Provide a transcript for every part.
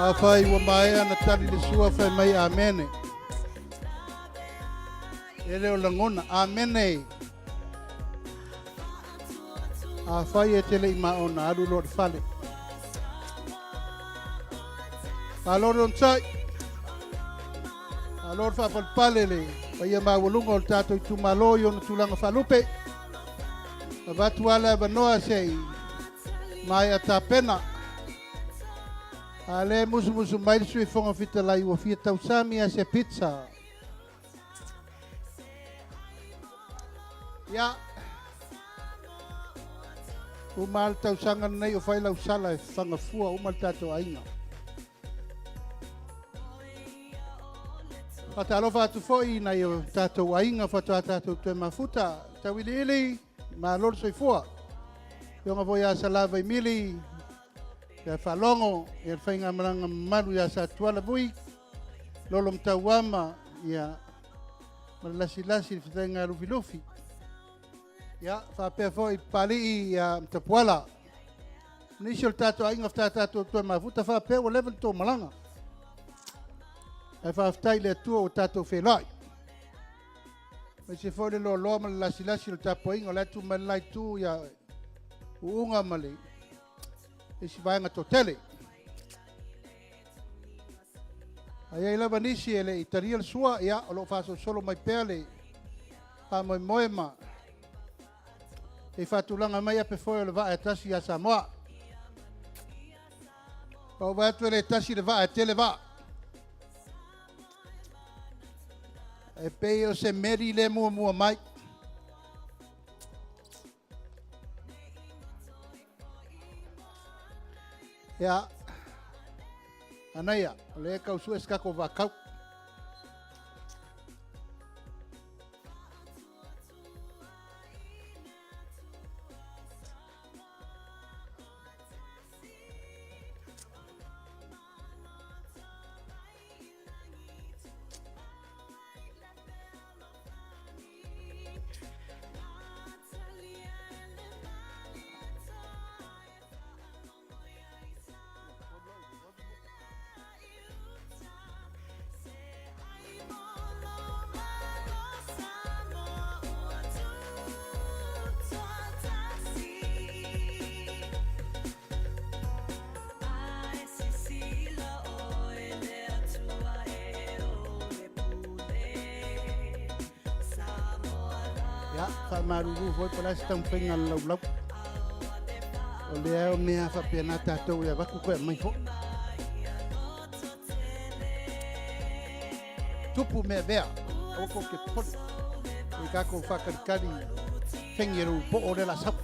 Afai ua maea na tali le sua fai mai amene. E le o lagona amene. Afai e te le i maona alu loa i le fale. Malo le onosai. Malo le faapalepale le paia maualuga o le tatou itumalo i ona tulaga faalupe. Avatu lava le avanoa se i maea tapena. A o lea e musumusu mai le Sui Fofoga Fetalai ua fia tausami lava i se pizza. Ia, uma lava le tausaga lenei o fai lau sala e fagafua uma le tatou aiga. Faatalofa atu foi i nai o tatou aiga faatoa tatou toe mafuta. Tauiliili, malo le soifua. Afioga foi ia Salavaimili, ia Faalogo, ia le faigamalaga mamalu ia Satuala Vui, Lolomatauama, ia ma le Lasilasi le fetalaiga ia Lufilufi. Ia faapea foi Papalii ia ma Tapuala. Nisi o le tatou aiga faatoa tatou toe mafuta faapea ua leva ona outou malaga. Ae faafetai i le Atua ua tatou feiloai. Aemaise foi le loaloa ma le lasilasi o le tapuaiga o la e tuu mai le la itu ia Uuna ma le isi vaega toatele. A i ai lava nisi e le i talia le sua, ia, o lo o faasolosolo mai pea le faamoemoe ma se i faatulaga mai ape foe o le vaa e tasi ia Samoa. Ua ou vaai atu e le tasi le vaa, e tele vaa. E pei o se meli lea e muamua mai. Ia, manaia, o lea e tau sue se tatou vaa tau. Ia, faamalulu foi po o le a se taumafaiga a le laulau. O lea o mea faapena tatou e avatu toe aumai foi. Tupu mea vea, aua tou te popole. I tatou faatalitali fegi e le poo o lea o le a sau.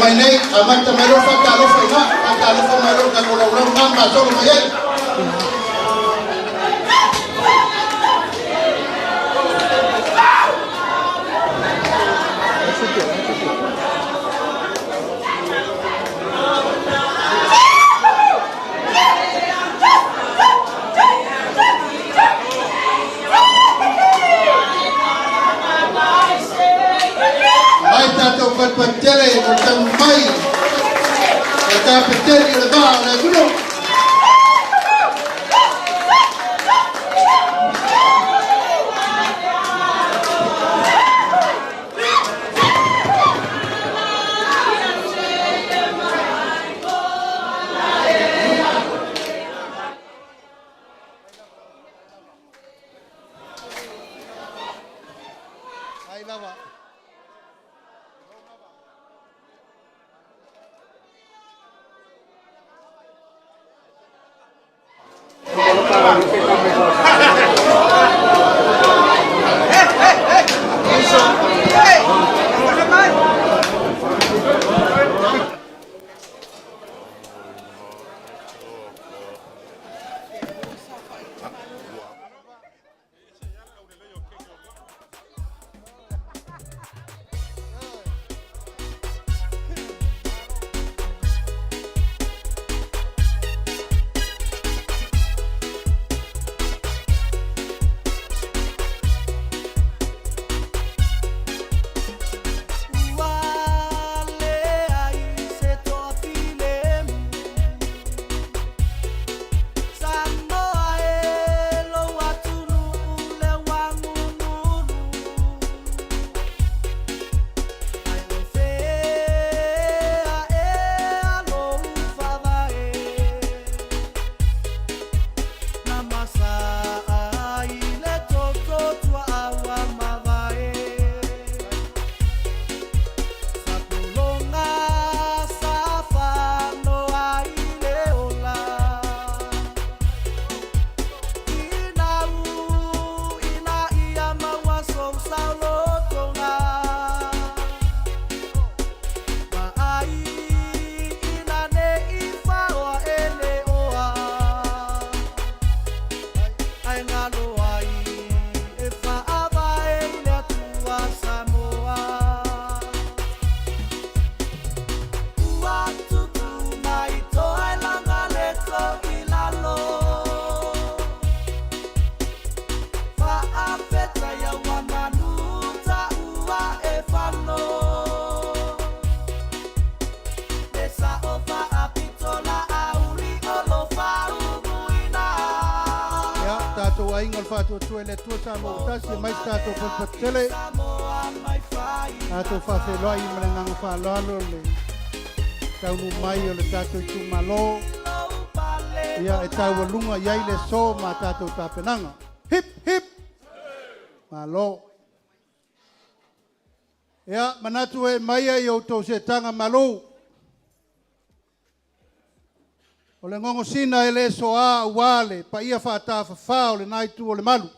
mai nei, amata mai loa le faatalofa i ina, faatalofa mai loa i le tatou laulau lena na faasolo mai ai. Mai tatou fatupatutele mo le taunuu mai o le Kapeteni o le Vaa o le atunuu. Ai lava. Ia, tatou aiga o le Faatuatua i le Atua Samoa ua tasi, e mai se tatou fatufatu tele. Tatou faafeiloai ma le agaga faaaloalo le taunuu mai o le tatou itumalo. Ia, e taualuga i ai le aso ma a tatou tapenaga. Hip, hip! Malo. Ia, manatu e maia i outou seetaga malu. O le gogosina e le soa aua le paia faatafafa o lena itu o le malu.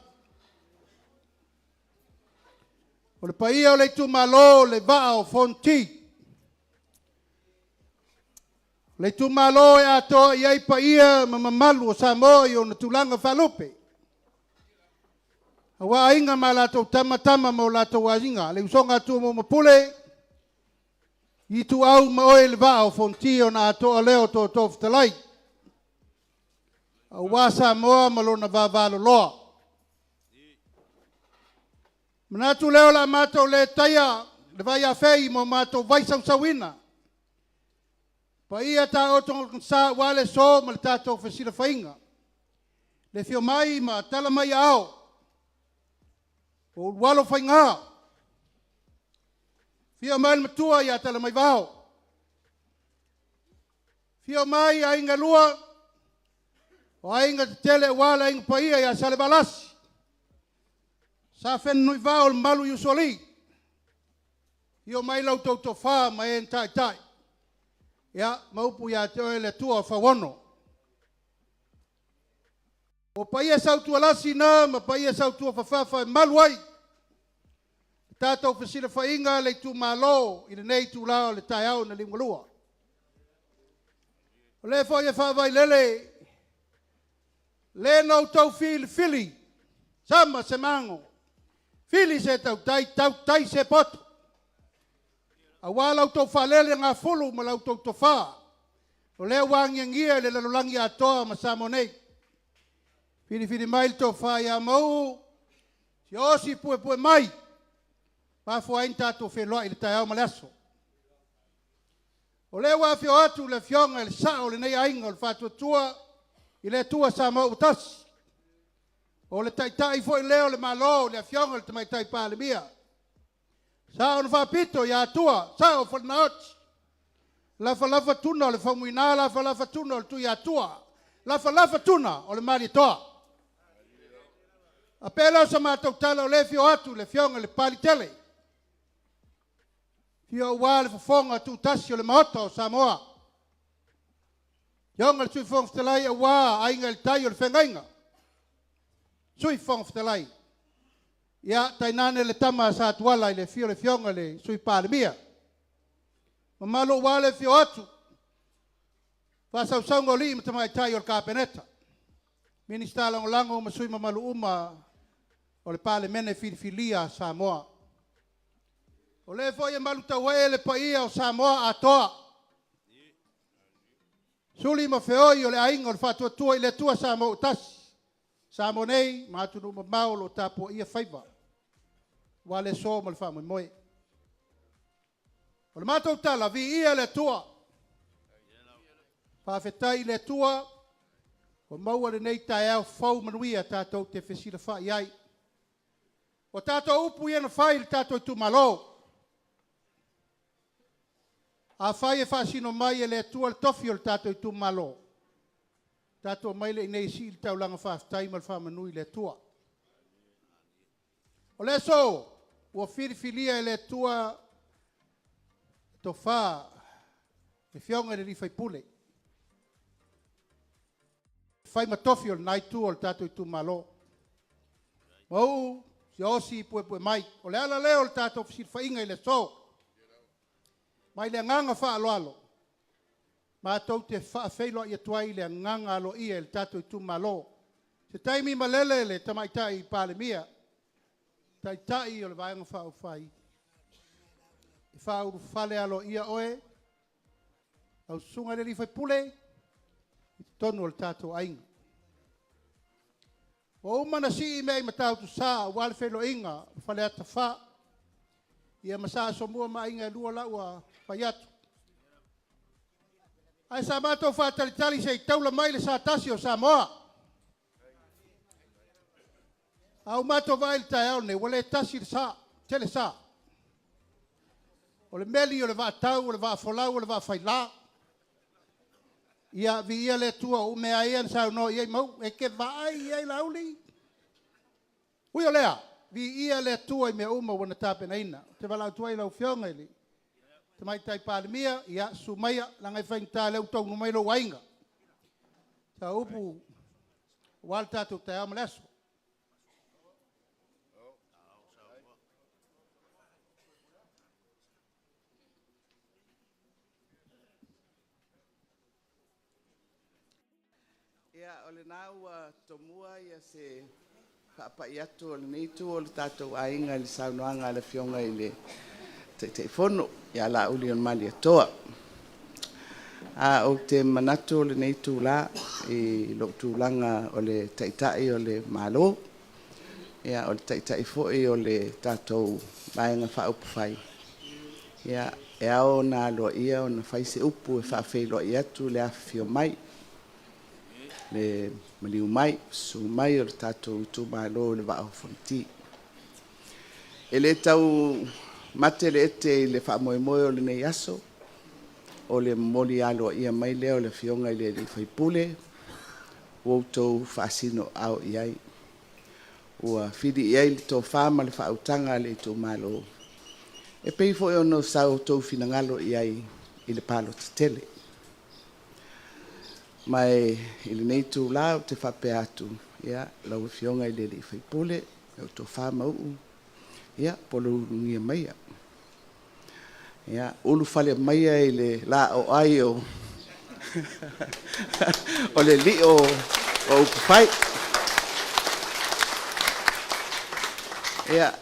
O le paia o le itumalo o le Vaa o Fonoti. O le itumalo e atoa i ai paia ma mamalu o Samoa i ona tulaga faalupe. Aua Aiga ma latou Tama, Tama ma o latou Aiga, le usoga a Tumua ma Pule, Ituau ma oe le Vaa o Fonoti ona atoa lea o tootoo fetalai. Aua Samoa ma lona vavaloloa. Manatu lea o le a matou le taia le vai afei ma o matou vai sausauina. Paia taoto sa aua le aso ma le tatou fesilafaiga. Le afio mai ma tala mai aao. O ulualo faiga. Afio mai le matua ia Talamaivao. Afio mai aiga e lua, o aiga tetele aua le aiga paia ia Salevalasi. Sa Fenunuivao o le mamalu i Usoalii. Afio mai la outou tofa ma e na taitai. Ia, ma upu ia te oe le Atua o Fauono. O paia sautualasi na ma paia sautuafafafa e malu ai. Tatou fesilafaiga a le itumalo i lenei itula o le taeao na liugalua. O lea foi e faavailele le na outou filifili, sama se mago, fili se tautai, tautai se poto, aua la outou faalelegafulu ma la outou tofa, o lea ua agiagia i le lalolagi atoa ma Samoa nei. Filifili mai le tofa ia Mauu, siaosi puepue mai, ua mafua ai ona tatou feiloai i le taeao ma le aso. O lea ua afio atu le Afioga i le Sao o lenei Aiga o le Faatuatua i le Atua Samoa ua Tasi, o le Taitai foi lea o le Malo le Afioga i le Tamaitai Palemia, Sao na Faapito ia Atua, Sao o Falenaoti, lafalafa Tuna o le Faumuina, lafalafa Tuna o le Tuiatua, lafalafa Tuna o le Malietoa. A pea lea o sa matou tala o lea e afio atu le Afioga i le Papalitele, afio aua le fofoga tutasi o le Maota o Samoa, Afioga i le Sui Fofoga Fetalai aua Aiga i le Tai o le Feagaiga, Sui Fofoga Fetalai, ia tainane le tama a Satuala i le afio o le Afioga i le Sui Palemia. Mamalu aua le afio atu faasausauga o alii ma tamaitai o le Kapeneta, Minisita Lagolago ma sui usufono mamalu uma o le Palemene filifilia a Samoa. O lea foi e malutauee le paia o Samoa atoa, suli ma feoi o le aiga o le Faatuatua i le Atua Samoa ua tasi, Samoa nei ma atunuu mamao o lo o tapuaia faiva aua le aso ma le faamoemoe. O le matou tala, viia le Atua, faafetai i le Atua ua maua lenei taeao fou manuia tatou te fesilafai ai. O tatou upu ia na fai i le tatou itumalo, afai e faasino mai e le Atua le tofi o le tatou itumalo, tatou omai lea i inei e sii le taulaga faafetai ma le faamanu i le Atua. O le aso, ua filifilia e le Atua le tofa le Afioga i le sui usufono e fai ma tofi o lena itu o le tatou itumalo. Mauu, Siaosi, puepue mai. O le ala lea o le tatou fesilafaiga i le aso. Mai le agaga faaaloalo, matou te faafeiloai atu ai i le agaga aloaia i le tatou itumalo. Se taimi malele le Tamaitai Palemia, Taitai o le Vaega Faaupufai, e faaulufale aloaia oe, lau susuga i le sui usufono i totonu o le tatou aiga. Ua uma ona sii mea i Matautusa aua le feiloaiga o Faleata 4, ia ma Sa Asomua ma aiga e lua la ua fai atu. Ae sa matou faatalitali se i taula mai le sa tasi o Samoa. A ua matou vaai i le taeao lenei, ua le tasi le sa, tele sa. O le meli, o le vaa tau, o le vaa folau, o le vaa faila. Ia, viia le Atua, o mea lava ia na saunoa i ai Mauu, e te vaai i ai Laauli? Ui o lea, viia le Atua i mea uma ua na tapenaina. Ou te valaau atu ai i lau Afioga i le Tamaitai Palemia, ia, susu maia, leaga e faigata o lea ua taunuu mai lou aiga. Sau upu aua le tatou taeao ma le aso. Ia, o lena ua tomua se faapai atu a lenei Itu o le tatou aiga i le saunoaga a le Afioga i le Taitaifono ia Laaulialemalietoa. Ae ou te manatu o lenei itula i lou tulaga o le Taitai o le Malo, o le Taitai foi o le tatou Vaega Faaupufai, e ao ona aloaia ona fai se upu e faafeiloai atu le afifio mai, le maliu mai, susu mai o le tatou itumalo o le Vaa o Fonoti. E le tau mate le ete i le faamoemoe o lenei aso, o le momoli aloaia mai lea o le Afioga i le sui usufono ua outou faasinoau i ai, ua fili i ai le tofa ma le faautaga a le itumalo, e pei foi ona sa outou finagalo i ai i le palota tele. Ma i lenei itula ou te faapea atu, ia, lau Afioga i le sui usufono, lau Tofa Mauu, Ia, po o le ulugia maia. Ia, ulufale maia i le laoai o o le alii o upufai. Ia,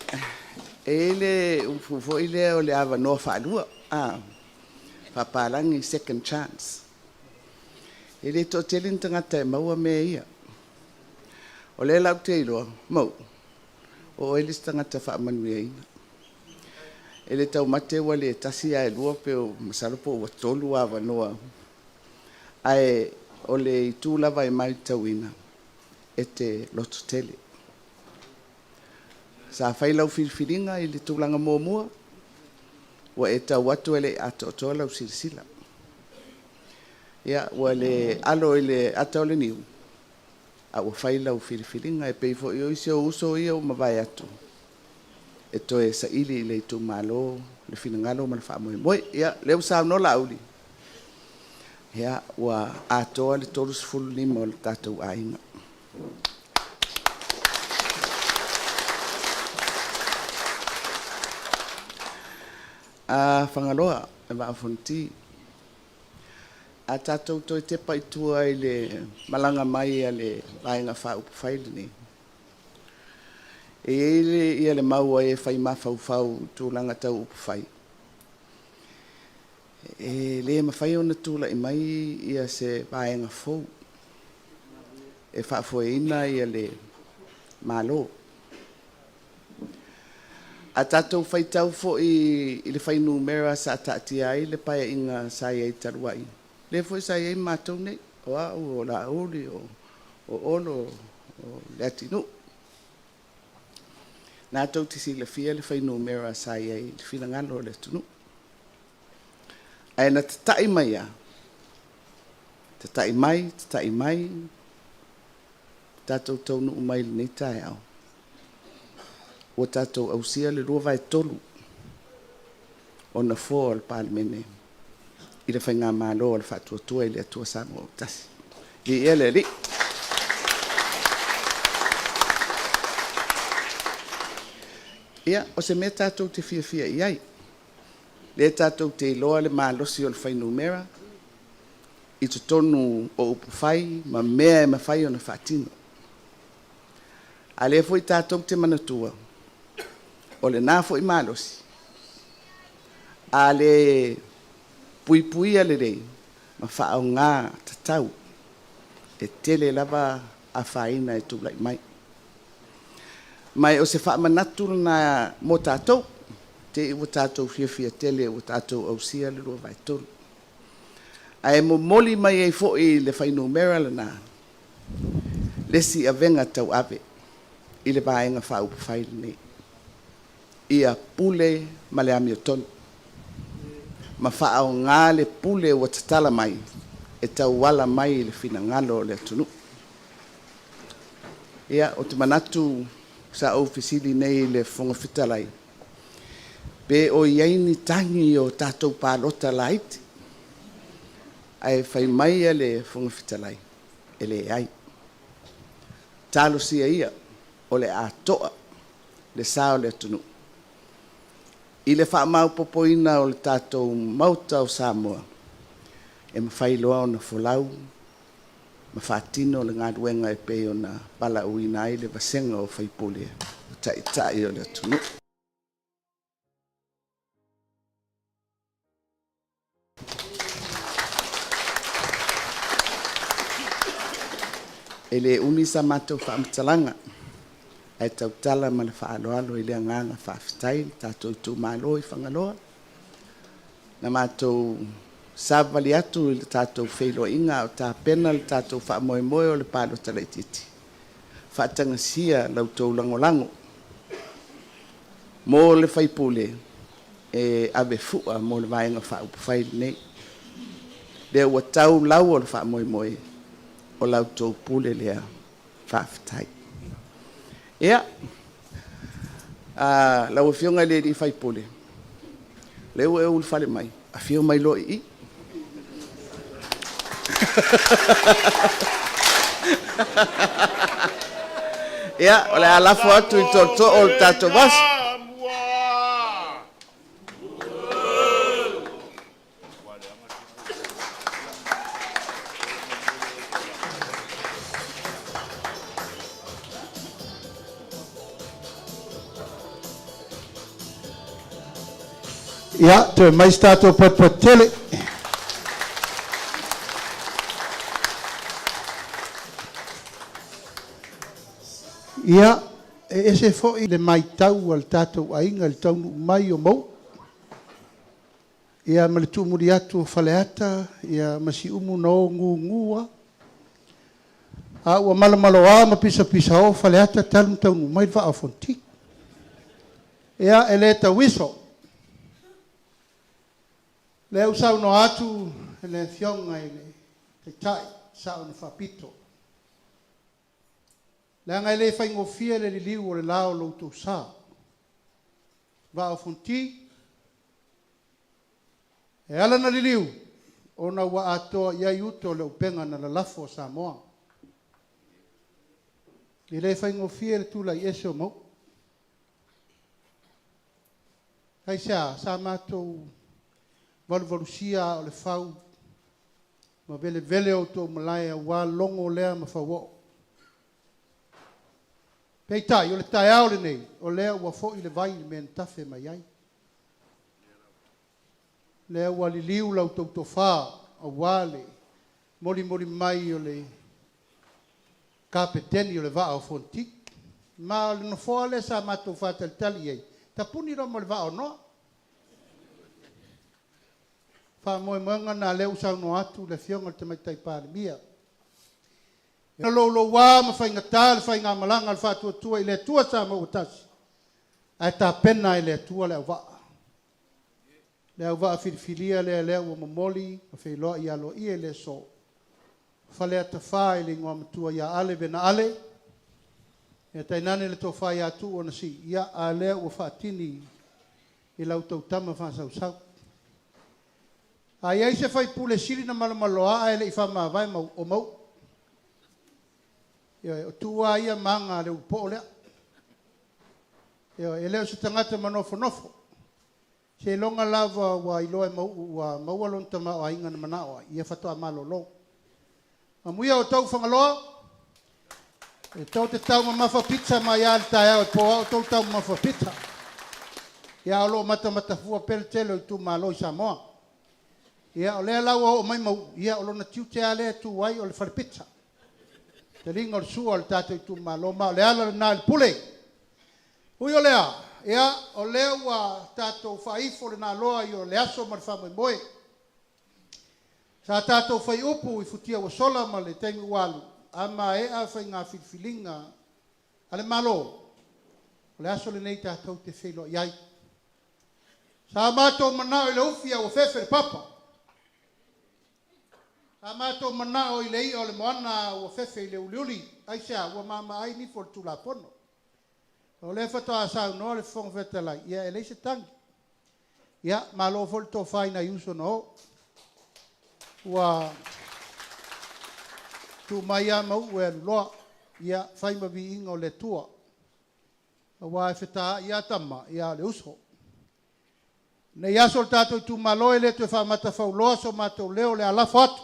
e i ai le upu foi lea o le avanoa faalua, faapalagi second chance. E le toatele ni tagata e maua mea ia. O lea la ou te iloa, Mauu, o oe le isi tagata faamanuiaina. E le taumate ua le tasi ae lua pe masalo pe ua tolu avanoa, ae o le itu lava e matauina, e te lototele. Sa fai lau filifiliga i le tulaga muamua, ua e tau atu e le i atoatoa lau silasila. Ia, ua le alo i le ata o le niu, a ua fai lau filifiliga e pei foi o isi ou uso ia ua mavae atu e toe saili i le itumalo le finagalo ma le faamoemoe. Ia, o lea ua saunoa Laauli, ia, ua atoa le 35 o le tatou aiga. A Fagaloa ma le Vaa o Fonoti, a tatou toe tepa i tua i le malaga mai a le Vaega Faaupufai lenei, e i ai le mau a e fai mafaufau i tulaga tau upufai, e le mafai ona tulai mai se vaega fou e faafoeina le Malo. A tatou faitau foi i le fuainumera sa taatia ai le Paeaiga sa i ai talu ai, lea foi sa i ai matou nei, o au, o Laauli, o Olo, o Leatinuu, lena tou te silafia le fuainumera sa i ai i le finagalo o le atunuu. Ae na tatai mai lava, tatai mai, tatai mai, tatou taunuu mai i lenei taeao, ua tatou ausia le 2/3 o Nofoa o le Palemene i le Faigamalo a le Faatuatua i le Atua Samoa ua Tasi. Viia le Alii. Ia, o se mea tatou te fiafia i ai, lea tatou te iloa le malosi o le fuainumera i totonu o upufai ma mea e mafai ona faatino. A o lea foi tatou te manatua, o lena foi malosi, a le puipuia lelei ma faaaoga tatau, e tele lava afaina e tulai mai. Ma o se faamanatu lena mo tatou, te i ua tatou fiafia tele ua tatou ausia le 2/3. Ae momoli mai ai foi le fuainumera lena le isi avega tauave i le Vaega Faaupufai lenei, ia pule ma le amiotonu ma faaaoga le pule ua tatala mai e tauala mai i le finagalo o le atunuu. Ia, ou te manatu sa ou fesili nei i le Fofoga Fetalai, pe o i ai ni tagi o tatou palota laiti, ae fai mai le Fofoga Fetalai, e leai. Talosia ia o le a toa le sa o le atunuu i le faamaopoopoina o le tatou Maota o Samoa, e mafai loa ona folau ma faatino le galuega e pei ona valaauina ai le vasega o sui usufono o Taitai o le atunuu. E le umi sa matou faamatalaga, ae tautala ma le faaaloalo i le agaga faafetai le tatou itumalo i Fagaloa. Na matou savavali atu i le tatou feiloaiga a o tapena le tatou faamoemoe o le palota laitiiti, faatagisia la outou lagolago mo le sui usufono e avefua mo le Vaega Faaupufai lenei. Lea ua tau lau o le faamoemoe, o la outou pule lea. Faafetai. Ia, lau Afioga i le sui usufono, o lea ua e ulufale mai, afio mai loa i i. Ia, o le a lafo atu i tootoo o le tatou aso. Ia, toe mai se tatou patupatu tele. Ia, e ese foi le matau a le tatou aiga i le taunuu mai o Mauu, ia ma le tuumuli atu o Faleata, ia ma Siumu na o gugu lava. A ua malomaloa ma pisapisao Faleata talu ona taunuu mai le Vaa o Fonoti. Ia, e le tauiso. Lea ua saunoa atu le Afioga i le Taitai, Sao na Faapito, leaga e le faigofie le liliu o le la o lo outou sa. Vaa o Fonoti, e ala ona liliu, ona ua atoa i ai uta o le upega na lalafo a Samoa. E le faigofie le tulai ese o Mauu. Aisea? Sa matou valuvalusia aa o le fau ma velevele o outou malae aua logo lea ma fauoo. Peitai, o le taeao lenei, o lea ua foi le vai i le mea na tafe mai ai. Lea ua liliu la outou tofa aua le molimoli mai o le Kapeteni o le Vaa o Fonoti. Ma o le nofoa lea sa matou faatalitali i ai, tapuni loa ma le vaa o Noa. Faamoemoega lena lea ua saunoa atu le Afioga i le Tamaitai Palemia. E louloua ma faigata le faigamalaga a le Faatuatua i le Atua Samoa ua Tasi, ae tapena e le Atua le auvaa. Le auvaa filifilia lea lea ua momoli ma feiloai aloaia i le aso. Faleata 4 i le igoa matua ia Ale Vena Ale, ia tainane le tofa ia Tuuu Anasii, ia a lea ua faatini i la outou tama faasausau. A i ai se faipule sili na malomaloa ae le i faamavae mau, o Mauu. Ioe, o Tuuu lava ia ma aga a le ulupoo lea. Ioe, e le o se tagata manofonofo. Seiloga lava ua iloa e Mauu ua maua lona tamaoaiga na manao ai, ia faatoa malolo. Amuia outou Fagaloa, e tou te taumamafa pizza mai lava i le taeao e po a outou taumamafa pizza. Ia, a o lo o matamata fua pea le tele o itumalo i Samoa. Ia, o lea la ua oo mai Mauu, ia o lona tiute lava lea e tu ai o le fale pizza. Taliga o le sua o le tatou itumalo, ma o le ala lena i le pule. Ui o lea, ia, o lea ua tatou faaifo le naloa i o le aso ma le faamoemoe. Sa tatou fai upu i futia ua sola ma le taimi ua alu, a maea faiga filifiliga a le Malo, o le aso lenei tatou te feiloai ai. Sa matou manao i le ufi a ua fefe le papa. Sa matou manao i le i'a o le moana a ua fefe i le uliuli. Aisea? Ua mamaa ai nifo o le Tulafono. O lea faatoa saunoa le Fofoga Fetalai, ia e leai se tagi. Ia, malo foi le tofa i nai uso na o. Ua tuu mai lava Mauu e alu loa, ia fai ma viiga o le Atua. Aua e fetaai lava tama, ia a o le uso. Nei aso o le tatou itumalo e le toe faamatafauloa so matou leo o le a lafo atu.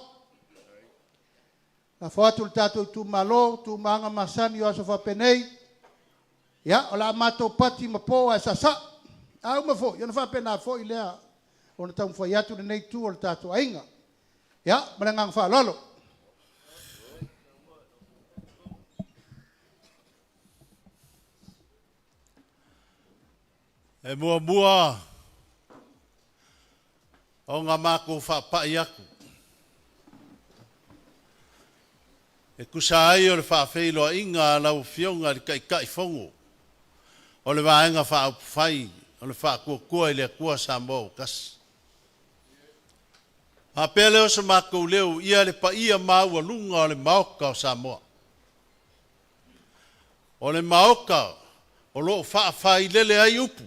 Lafo atu i le tatou itumalo, tu ma aga masani o aso faapenei. Ia, o le a matou pati ma po ae saasaa. A uma foi, ona faapena foi lea ona taumafai atu lenei itu o le tatou aiga. Ia, ma le agaga faaaloalo. E muamua ona matou faapai atu e tusa ai o le faafeiloaiga a lau Afioga i le Taitaifono o le Vaega Faaupufai o le Faatuatua i le Atua Samoa ua Tasi. Faapea lea o se matou leo ia le paia maualuga o le Maota o Samoa. O le Maota o lo o faafailele ai upu.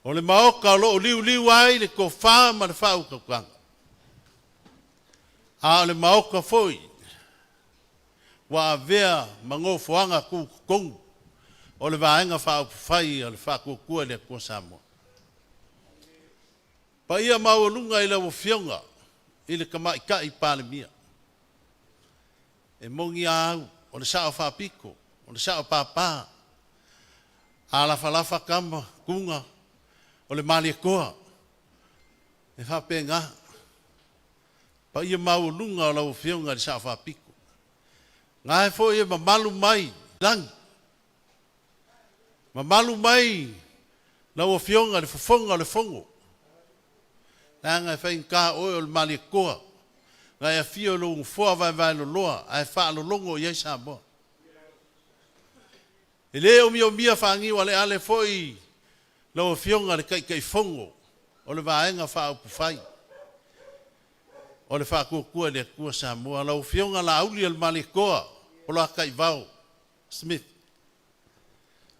O le Maota o lo o liuliu ai le tofa ma le faautautaga. A o le Maota foi ua avea ma nofoaga tutotonu o le Vaega Faaupufai o le Faatuatua i le Atua Samoa. Paia maualuga i lau Afioga i le Tamaitai Palemia. E moni a au, o le Sao Faapito, o le Sao Papa, a lafalafa tama, tuna, o le Malietoa, e faapena. Paia maualuga o lau Afioga i le Sao Faapito. Gae foi e mamalu mai lagi, mamalu mai lau Afioga i le Fofoga o le Fono, leaga e faigata oe o le Malietoa, na e afio i lou nofoa vaevaeloloa ae faalologo i ai Samoa. E le omiomia faaniualeale foi lau Afioga i le Taitaifono o le Vaega Faaupufai o le Faatuatua i le Atua Samoa, lau Afioga Laauli o le Malietoa Polataivao Smith,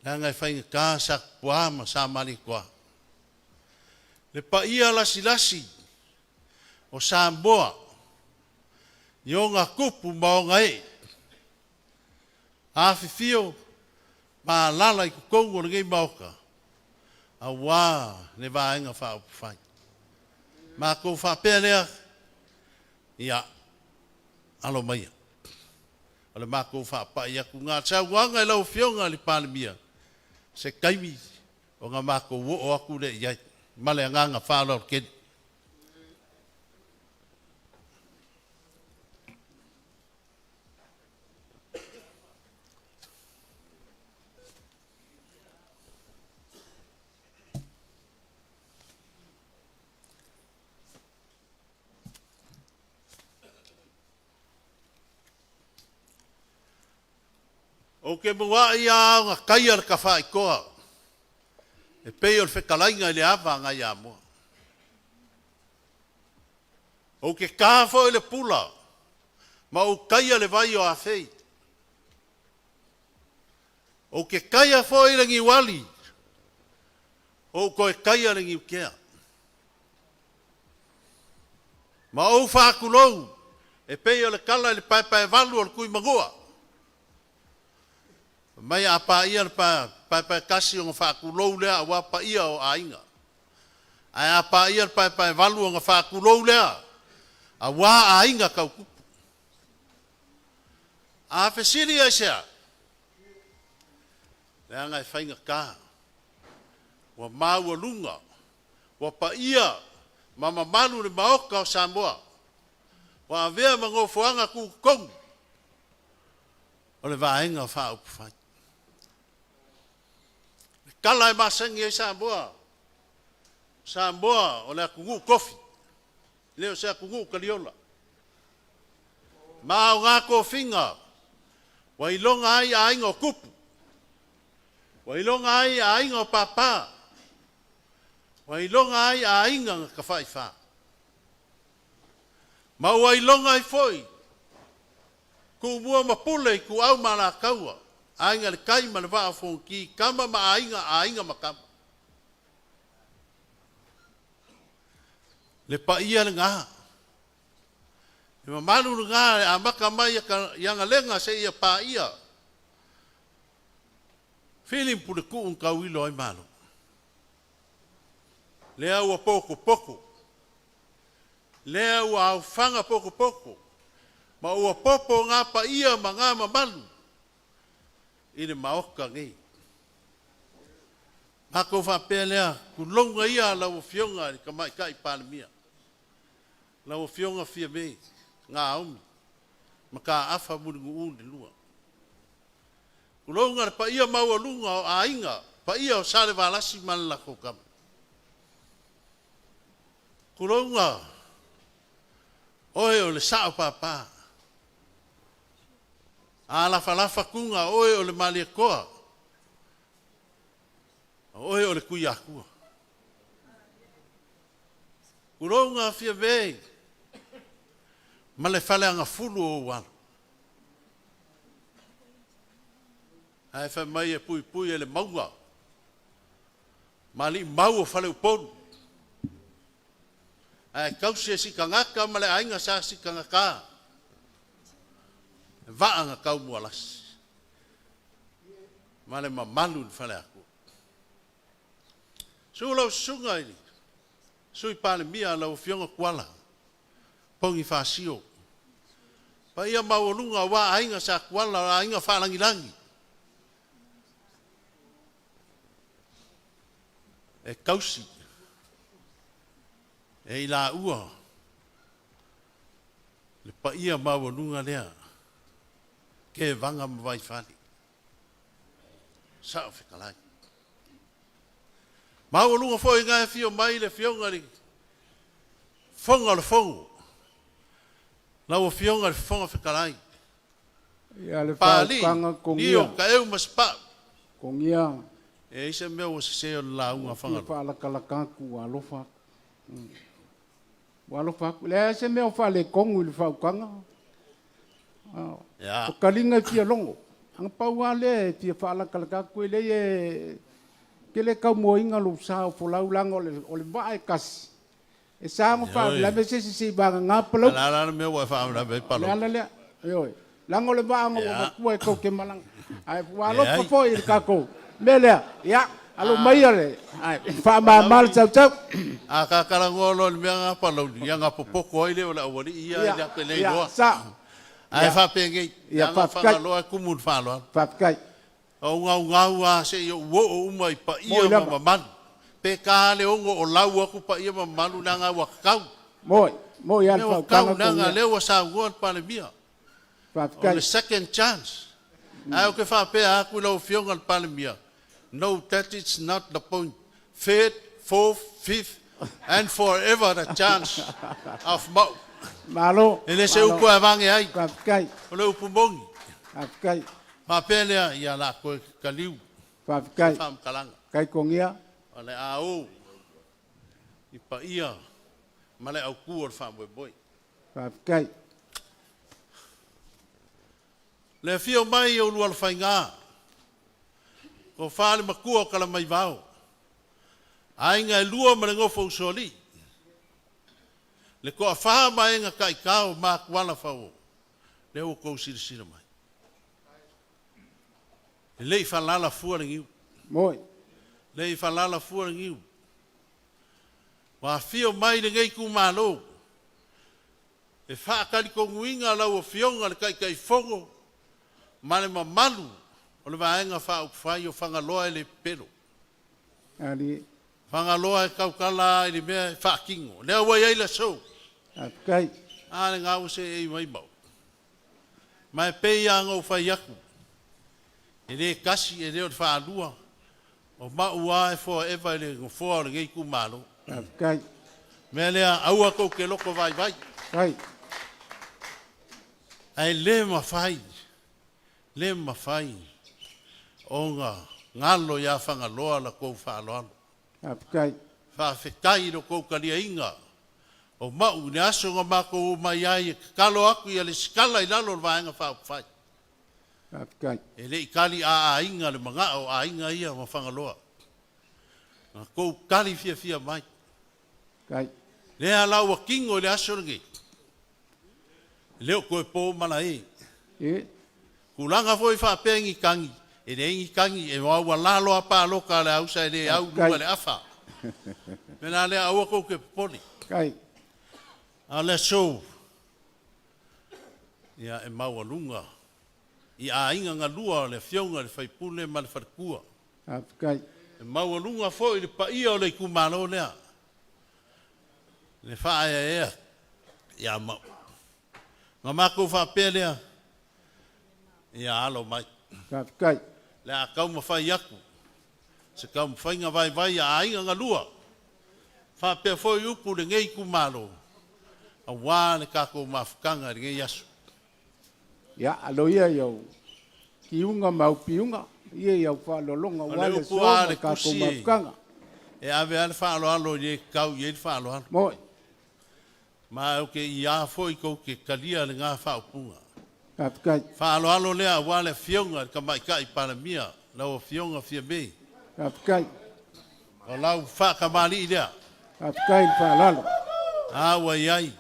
leaga e faigata Satupua ma Sa Malietoa. Le paia lasilasi o Samoa i ona tupu ma ona ee, afifio ma alaala i totonu o lenei Maota, aua le Vaega Faaupufai. Matou faapea lea, ia, alo maia. O le matou faapai atu lena. O le saunoaga i lau Afioga i le Palemia, se taimi ona matou oo atu lea i ai. Ma le agaga faaaloalo tele. Ou te muai lava ona taia le tafaitoa e pei o le fetalaiga i le ava a nai Amoa. Ou te ta foi le pula ma ou taia le vai o Afei. Ou te taia foi le niuali, ou toe taia le niutea. Ma ou faatulou e pei o le tala i le paepaevalu o le Tuimanua. Fai mai a paia le paepaetasi ona faatulou lea aua paia o aiga. Ae a paia le paepaevalu ona faatulou lea aua aiga tau tupu. A fesili aisea? Leaga e faigata, ua maualuga, ua paia ma mamalu le Maota o Samoa, ua avea ma nofoaga tutotonu o le Vaega Faaupufai. Le tala e masani ai Samoa, o Samoa o le atunuu tofi, e le o se atunuu taliola. Ma o na tofiga ua iloga ai aiga o tupu, ua iloga ai aiga o papa, ua iloga ai aiga na tafaifa. Ma ua iloga ai foi Tumua ma Pule, Ituau ma Alataua, Aiga i le Tai ma le Vaa o Fonoti, Tama ma Aiga, Aiga ma Tama. Le paia lena, le mamalu lena e amata mai i Agalega seia paia Fili ma Puletuu na tauilo ai Malo. Lea ua potopoto, lea ua aofaga potopoto, ma ua popo na paia ma na mamalu i le Maota nei. Matou faapea lea, tulouna ia lau Afioga i le Tamaitai Palemia, lau Afioga Fiame Naomi Mataafa Mulinuu le lua. Tulouna le paia maualuga o aiga, paia o Salevalasi ma le latou tama. Tulouna oe o le sao papa, a lafalafa tuga oe o le Malietoa, o oe o le Tuiatua. Tulouna Fiame ma le faleagafulu o ou alo. Ae fai mai e puipui e le mauga ma alii mau o Faleupolu. Ae tausi e Sikagata ma le aiga sa Sikagata, le vaa na taumualasi ma le mamalu i le faleatua. Susu lau susuga i le Sui Palemia lau Afioga Tuala Ponifasio, paia maualuga aua aiga sa Tuala, o aiga faalagilagi. E tausi. E i laua le paia maualuga lea, Kevaga ma Vaifale, Sao Fetalai. Maualuga foi na e afio mai le Afioga i le Fofoga o le Fono, lau Afioga i le Fofoga Fetalai, Ia le Papalii, faautaga Lio, kogia, Taeu ma Sapau. kogia E ai se mea ua sese o le lauga a ua fia Fagaloa. faalakalaka atu ua alofa atu. Ua alofa atu. Leai se mea o faaletonu i le faautaga. Ia, O taliga e fia logo. Aga pau lava lea e fia faalakalaka atu e lei e ke le taumuaina lou sa o folau leaga o le o le vaa e tasi. E sa ona ioe. faalavelave se isi se i vagana A Palauli. le a la le mea ua e faalavelave ai O le Palauli? ala lea. Ioe. Leaga o le vaa na ua Ia, avatua e tou te malaga. Ae ua alofa leai. foi i le tatou mea lea. Ia, alo maia le ae faamama le Palauli, tautau. a ta talanoa loa i le mea lena Palauli, ia ona popoto ai lea o le aualii ia Ia, e te le ia, iloa. sa. Ae Ia, faapenei, ia leaga o faafetai. Fagaloa e tumu i le faaaloalo. Faafetai. O ugaugau lava se i ou oo uma i Moi paia ma lava. mamalu. Pe ta le ono o lau atu paia ma mamalu leaga ua tatau. Moi, moi lava le Mea ua tatau faautaga leaga kogia. lea ua saunoa le Palemia. O le Faafetai. second chance. Ae ou te faapea atu i lau Afioga i le Palemia, no, that is not the point. Third, fourth, fifth, and forever the chance of Mau. Malo, E le se malo. upu e avage ai, Faafetai. o le upu moni. Faafetai. Faapea lea, ia la koe kaliu se Faafetai. faamatalaga. Kai kogia. O le a o i paia ma le aukū o le faamoemoe. Faafetai. Le afio mai o Ulualofaiga, ko fā le makua o Kalamaivao, aiga e lua ma le nofo usoalii, le toafā ma aiga taitao ma atuala fauo, lea ua tou silasila mai. E le i falala fua le niu, Moi. le i falala fua le niu. Ua afio mai lenei itumalo, e faatalitonuina lau Afioga i le Taitaifono ma le mamalu o le Vaega Faaupufai o Fagaloa e le pepelo. Ali. Fagaloa e tautala lava i le mea e faatino. Lea ua i ai le aso. Faafetai. A lena ua seei mai mau. Ma e pei lava ona ou fai atu, e le tasi e le o le faalua, o mau lava e forever i le nofoa o lenei itumalo. Faafetai. Mea lea, aua tou te loto vaivai. Kai. Ae le mafai, le mafai ona galo ia Fagaloa la tou faaaloalo. Faafetai. Faafetai i lo tou taliaiga o mau i le aso na matou omai ai e tatalo atu ia lesitala i lalo o le Vaega Faaupufai. Faafetai. E le i tali a aiga le manao o aiga ia ma Fagaloa. Na tou tali fiafia mai. Kai. Lea la ua tino i le aso lenei. E le o toe po malae. E. Tulaga foi faapea i ni tagi, e leai ni tagi, e maualalo lava palota a le ausa e le au i luga Faafetai. le afa. O le mea la lea, aua tou te popole. Kai. A o le aso, ia, e maualuga i aiga galua o le Afioga i le sui usufono ma le faletua. Faafetai. E maualuga foi le paia o le itumalo lea, le faaeaea ia mau. Na matou faapea lea, ia alo mai. Faafetai. Le a taumafai atu se taumafaiga vaivai a aiga galua, faapea foi upu lenei itumalo, aua le tatou mafutaga i lenei aso. Ia, alo ia i au kiuga ma au piuga, ia i au faaaloaloga O aua le le upu aso a ma le tatou tusi mafutaga. e ave lava le faaaloalo i le tau i ai le faaaloalo. Moi. Ma ou te iā foi tou te talia lena faaupuga. Faafetai. Faaaloalo lea aua le Afioga i le Tamaitai Palemia, lau Afioga Fiame. Faafetai. O lau faatamalii lea. Faafetai i le faaaloalo. A ua i ai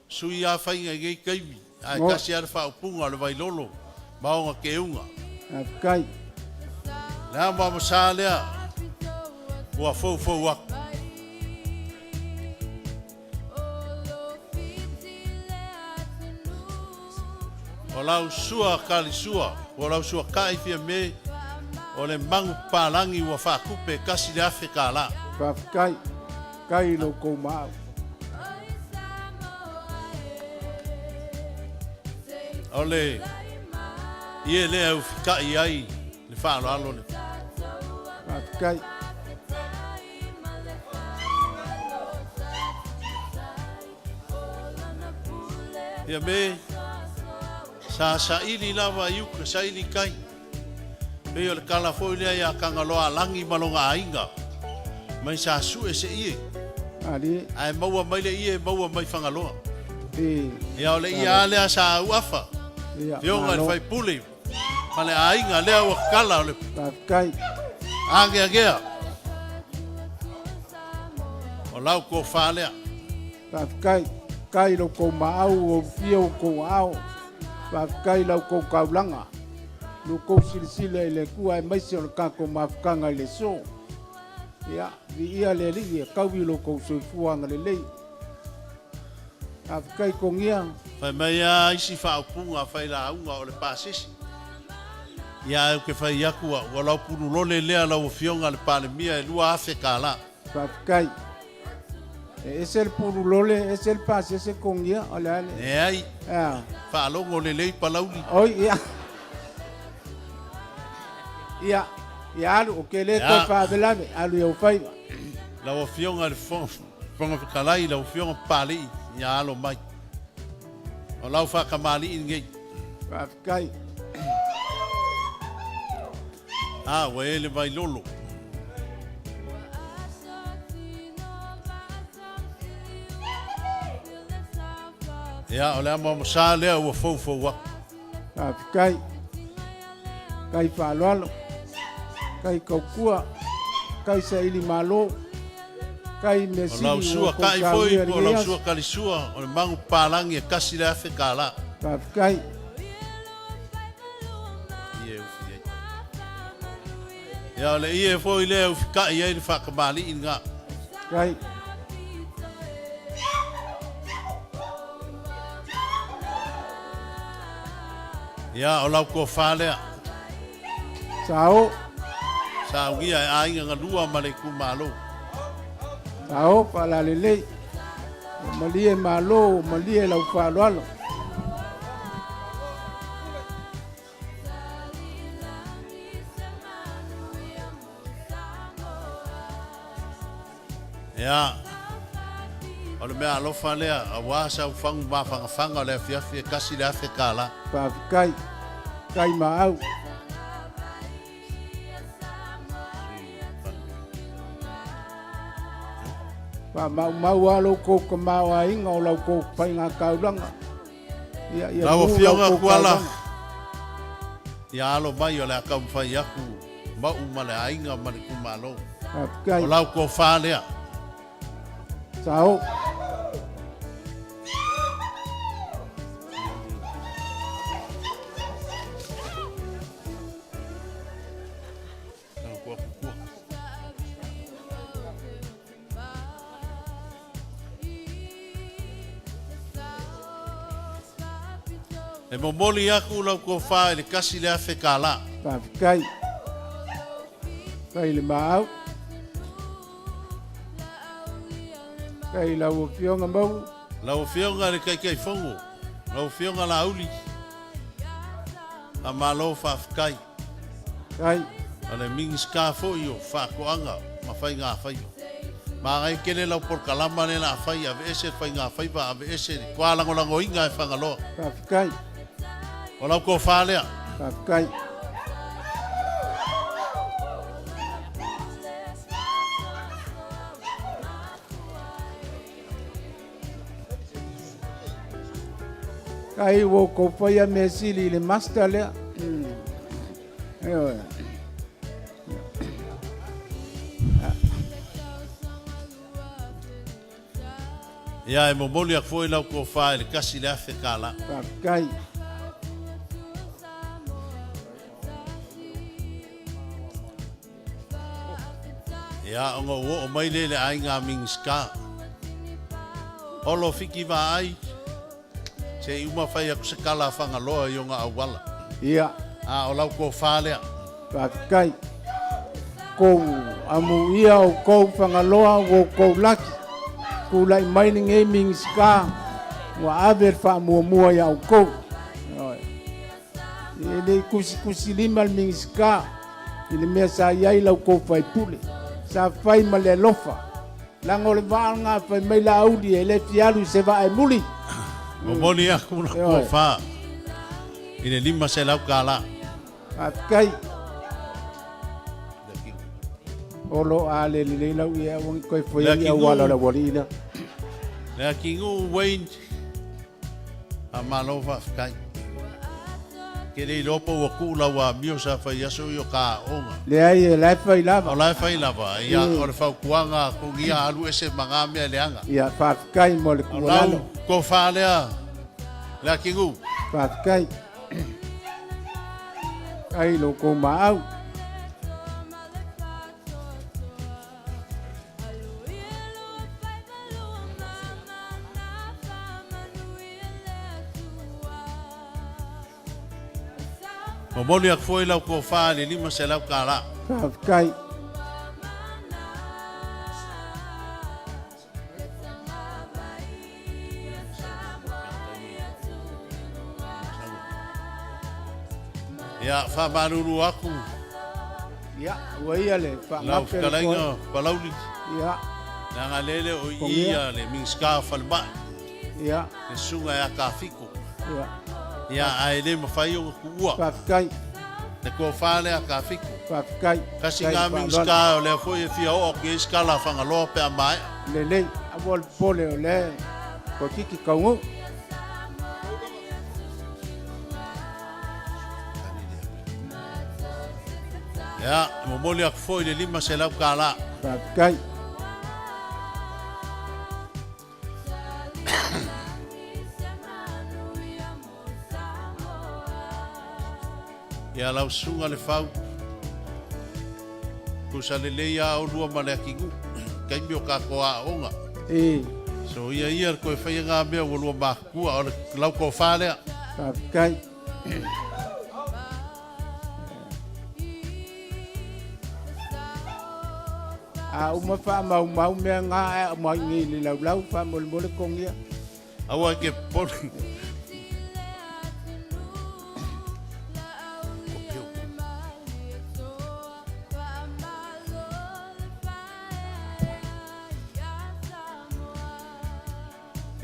sui a faiga i nei taimi, ae Moi. tasi lava le faaupuga o le Vailolo ma ona keuga. Faafetai. Le a mamosa lea ua foufou atu. O lau sua kalisua, o lau sua kai Fiame, o le magu papalagi ua faatupe e $1,000. Faafetai. Kai lo kou maau. O le ie lea e ufikai ai le faaaloalo le. Faafetai. Ia me sa saili lava i uka, saili i tai. Pei o le tala foi lea ia Tagaloaalagi ma lona aiga, mai sa sue se ie. Malie. Ae maua mai le ie, maua mai Fagaloa. E. Ia o le ie lava lea sa auafa. Ia, Afioga i le malo. sui usufono ma le aiga lea ua tala o le Faafetai. ageagea. O lau tofa lea. Faafetai. Faafetai i lo outou maau ua ulufia outou aao. Faafetai i la outou taulaga, lo outou silasila i le Atua aemaise o le tatou mafutaga i le aso. Ia, viia le Alii e tau i lo outou soifua agalelei. Faafetai Togia. Fai mai a isi faaupuga failauga o le pasese. Ia ae ou te fai atu au, ua lau pululole lea lau Afioga le Palemia e $2,000. Faafetai. E ese le pululole, ese le pasese Togia, o le a le... Leai, A. faalogo lelei Palauli. Oi, ia. Ia, ia alu, o ke le toe Ia. faavelave, alu i ou faiva. Lau Afioga i le Fofoga Fetalai, lau Afioga Papalii, ia alo mai. O lau faatamalii lenei. Faafetai. A, ua e le vailolo. Ia, o le amoamosa lea ua foufou atu. Faafetai. Kai faaaloalo, kai kaukua, kai saili malo, kai mea O lau sili sua ua kou kai foi saunia i po o lenei lau aso. sua kalisua, o le magu papalagi e $1,000. Faafetai. Ie ufi ai. Ia, o le ie foi lea e ufikai ai le faatamalii lena. Kai. Ia, o lau tofa lea. Sao. Saugia e aiga galua ma le itumalo. Sao faalalelei. Ua malie malo, ua malie lau faaaloalo. Ia, o le mea alofa lea, aua sau fagu mafagafaga o le afiafi e $1,000. Faafetai. Kai maau. Faamaumau lava lo outou tamaoaiga o la outou faigataulaga. Ia, ia Lau mu la Afioga outou Kuala, taulaga. ia alo mai o le a taumafai atu ma'u ma le aiga ma le itumalo. Faafetai. O lau tofa lea. Sao. E momoli aku lau tofa i le $1,000. Faafetai. Faafetai i le maau. Faafetai i lau Afioga Mauu. Lau Afioga i le Taitaifono, lau Afioga Laauli, faamalo faafetai. Faafetai. O le Minisita foi o Faatoaga ma Faiga Faiva. Manaia tele lau polokalama lea o le a fai, aveese le faiga faiva, aveese le toa lagolagoina e Fagaloa. Faafetai. O lau tofa lea. Faafetai. Kai ua outou faia mea sili i le master lea. Ioe. Ia, e momoli atu foi lau tofa i le $1,000. Faafetai. Ia, ona ou oo mai lea i le aiga Minisita. Olo Fiki Vaai, se i uma fai atu se tala a Fagaloa i ona auala. Ia. A o lau tofa lea. Faafetai. Kou amuia oukou Fagaloa ua oukou laki, tula'i mai lenei Minisita ua ave le faamuamua iā oukou. Ioe. E le i tusitusilima le Minisita i le mea sa i ai la outou faipule, sa fai ma le alofa, leaga o le vaa lena fai mai Laauli e le fia alu i se vaa e muli. Momoli aku la Ioe. tofa i le $500. Faafetai. Olo a le lelei lau ia aua ne i toe faia ni auala o le aualii lea. Le Akinuu Wayne, faamalo faafetai. Ke le iloa po ua tuu lau amio sa fai aso i o ka aoga. Leai, e la e fai lava. O la e fai lava, ia o le fautuaga a Togia alu ese ma nga mea leaga. Ia, faafetai mo le tuualalo. O lau tofa lea, le Akinuu. Faafetai. Ai lo kou maau. Momoli atu foi lau tofa i le $500. Faafetai. Ia, faamalulu atu. Ia, ua ia le Lau faagape le fetalaiga Palauli. Ia. Leaga lea e le o i i le Minisita o Falemai. Ia. Le susuga ia Kafiko. Ia. Ia, ae le mafai ona tuua. Faafetai. Le tofa lea a Kafiko. Faafetai. Tasi lena Minisita o lea foi e fia oo atu i ai se tala a Fagaloa pe a maea. Lelei, aua le popole o lea toeitiiti taunuu. Ia, e momoli atu foi le $500. Faafetai. Ia lau susuga Lefau, tusa lelei a olua ma le atinuu, taimi o tatou aoga. E. So ia ia le toe faia ngā mea ua lua matutua, o le lau tofa lea. Faafetai. A uma faamaumau mea na ae aumai i nei i le laulau, faamolemole togia. Aua e te popole.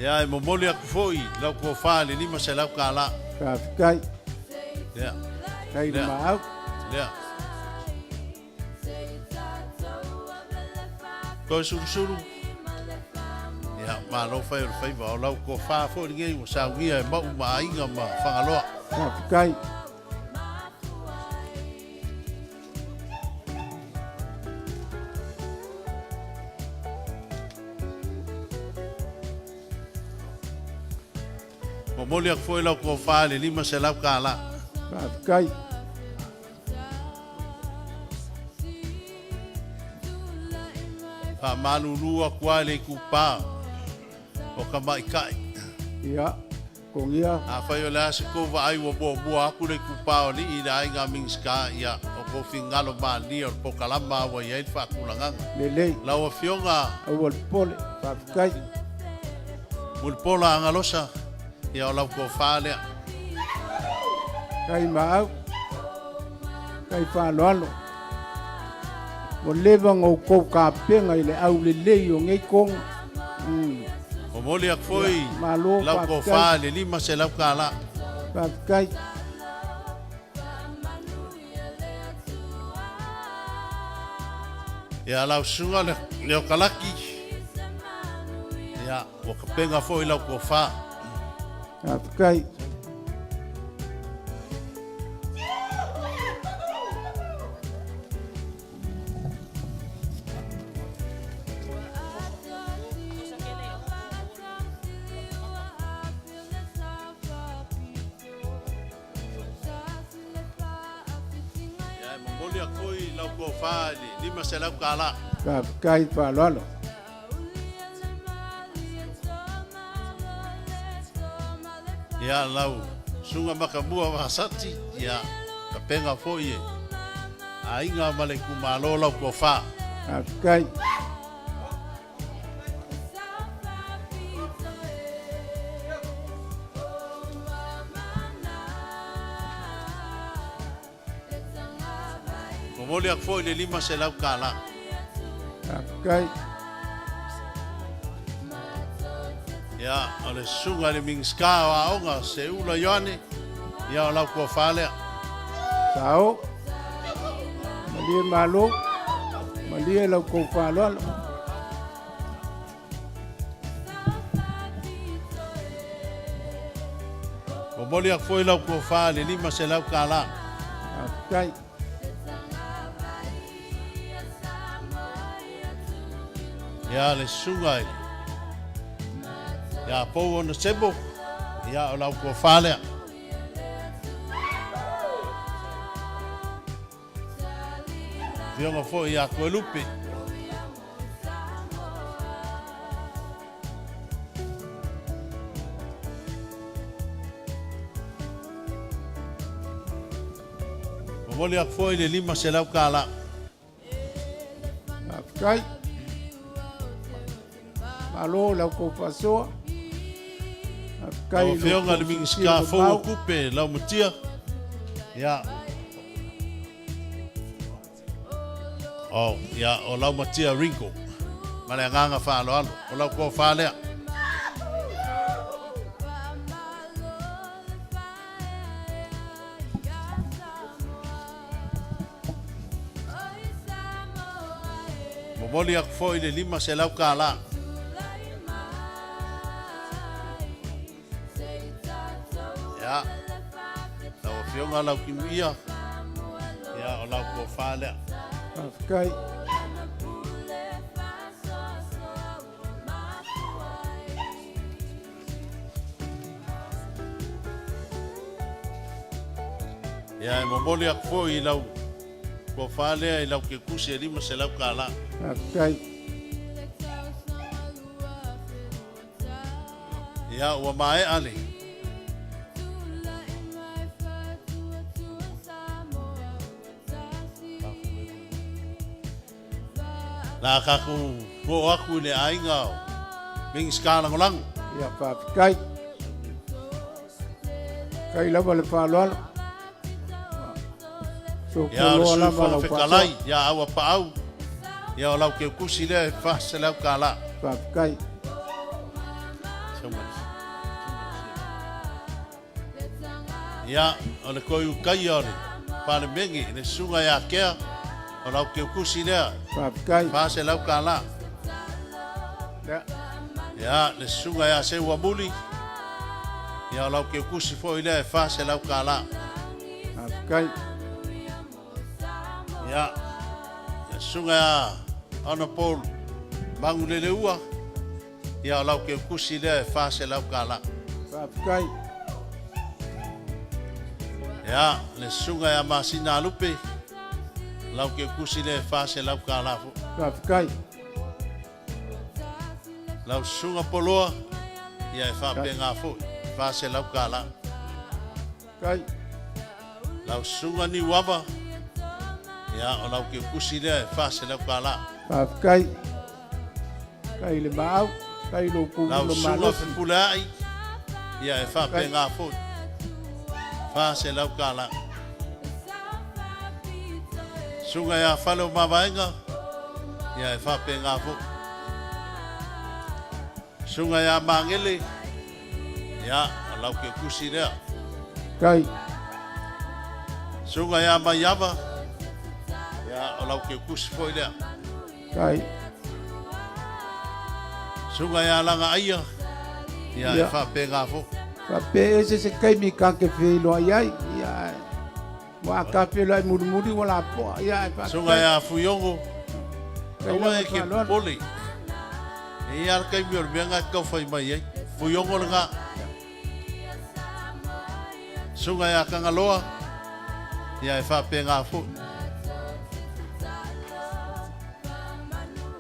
Ia, e momoli atu foi lau tofa i le $500. Faafetai. Lea. Kai le maau. Lea. Toe sulusulu. Ia, malo fai o le faiva. O lau tofa foi lenei ua saunia e Mauu ma Aiga ma Fagaloa. Faafetai. Momoli atu foi lau tofa i le $500. Faafetai. Faamalulu atu lava i le itupa o tamaitai. Ia, Kogia. Afai o le a se tou vaai ua muamua atu le itupa o alii i le aiga Minisita, ia, o tou finagalo malie o le polokalama ua i ai le faatulagaga. Lelei. Lau Afioga. Aua le popole. Faafetai. Mulipola Agalosa, ia o lau tofa lea. Kai maau. Kai faaaloalo. Ua leva ona outou tapena i le aulelei o nei toga. Mm. Momoli atu foi Ia, malo, lau faafetai. tofa i le $500. Faafetai. Ia lau susuga le Leokalaki, ia ua tapena foi lau tofa. Faafetai. Ia e momoli atu foi lau tofa i le $500. Faafetai faaaloalo. Ia lau susuga Makamua Vasati, ia tapena foi e Aiga ma le itumalo lau tofa. Faafetai. Momoli atu foi le $500. Faafetai. Ia, o le susuga i le Minisita o Aoga, Seuula Ioane, ia o lau tofa lea. Sao. Malie malo. Malie lau kou faaaloalo. Momoli atu foi lau tofa i le $500. Faafetai. Ia, le susuga i ia Pou Onasebo, ia o lau tofa lea. Afioga foi ia Toelupe. Momoli atu foi le $500. Faafetai. Malo lau kou faasoa. Faafetai Lau i lo Afioga i le kou Minisita silasila fou o mamao. Tupe, Laumatia. Ia. Oh, ia, o Laumatia Ringo. Ma le agaga faaaloalo. O lau tofa lea. Momoli atu foi le $500. Ia, lau Afioga Lautimuia, ia o lau tofa lea. Faafetai. Ia, e momoli atu foi i lau tofa lea i lau kekusi e $500. Faafetai. Ia, ua maea le. La tatou oo atu i le aiga o Minisita Lagolago. Ia faafetai. Faafetai lava le faaaloalo. Ia, o le Sopoloa Sui lava Fofoga lau faasoa. Fetalai, ia Auapaau, ia o lau keukusi lea e $400. Faafetai. Ia, o le Koiukaia o le Palemene, le Susuga ia Kea, o lau keukusi lea, Faafetai. $400. Ia. Ia, le Susuga ia Seuamuli, ia o lau keukusi foi lea e $400. Faafetai. Ia, le Susuga ia Honorable Maguleleua, ia o lau keukusi lea e $400. Faafetai. Ia, le Susuga ia Masina Alupe, lau keukusi lea e $400 foi. Faafetai. Lau Susuga Poloa, ia e faapena foi, $400. Faafetai. Lau Susuga Niuava, ia o lau keukusi lea e $400. Faafetai. Faafetai le maau. Faafetai lo kou Lau lo Susuga malosi. Fepuleai, ia e faapena foi, $400. Susuga ia Fale o Mavaega, ia e faapena foi. Susuga ia Magele, ia o lau keukusi lea. Faafetai. Susuga ia Maiava, ia o lau keukusi foi lea. Faafetai. Susuga ia Lagaaia, ia e Ia. faapena foi. Faapea ese se taimi ka ke feiloai ai. Ia. Ua ka feiloai mulimuli ua lapoa. Ia e Susuga faafetai. ia Fuiogo, Faafetai aua lava e ke faaaloalo. popole. E ia le taimi o le mea na e tau fai mai ai. Fuiogo lena. Susuga ia Kangaloa, ia e faapena foi.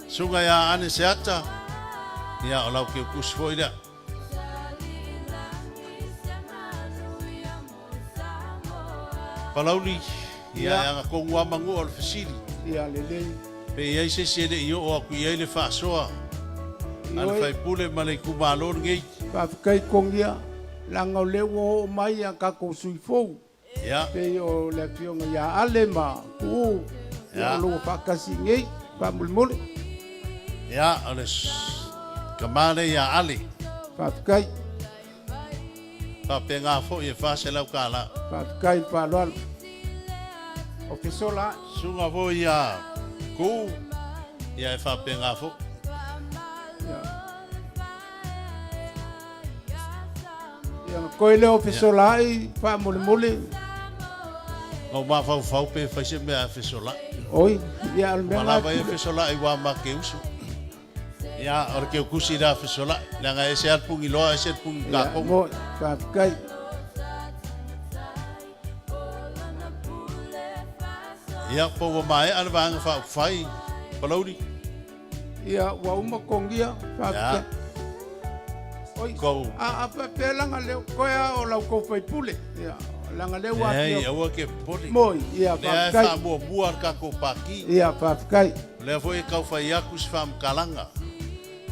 Susuga ia Ane Seata, ia o lau keukusi foi lea. Palauli, Ia, e agatonu lava Manua o le fesili. Ia lelei. Pe i ai se isi e le i oo atu i ai le faasoa a le Ioe. sui usufono ma le itumalo lenei. Faafetai Togia, leaga o lea ua oo mai a tatou sui fou, pei o le afioga ia Ale ma Tuuu, ia o lo o faatasi i inei, faamolemole. Ia, o le tama lea ia Ale. Faafetai. Faapena foi e $400. Faafetai le faaaloalo. O fesola ae. Susuga foi ia Tuuu, ia e faapena foi. Ia, ona toe lea o fesolaai faamolemole. Na ou mafaufau pe fai se mea e fesolaai. Oi, ia o le mea Ua lena. lava ia fesolaai ua ma ke uso. Ia, o le keukusi lea fesolaai. Leaga e ese lava le puniloa, ese le puni Ia, tatou. mo, faafetai. Ia, po ua maea le Vaega Faaupufai, Palauli? Ia, ua uma togia, faafetai. Oi, Kou. a, a faapea laga lea, koe a o lau kou faipule. Ia, laga lea ua Leai, afio. aua ke popole. Moi, ia, Lea e faafetai. faamuamua le tatou Pati. Ia, faafetai. O lea foi e tau fai atu se faamatalaga.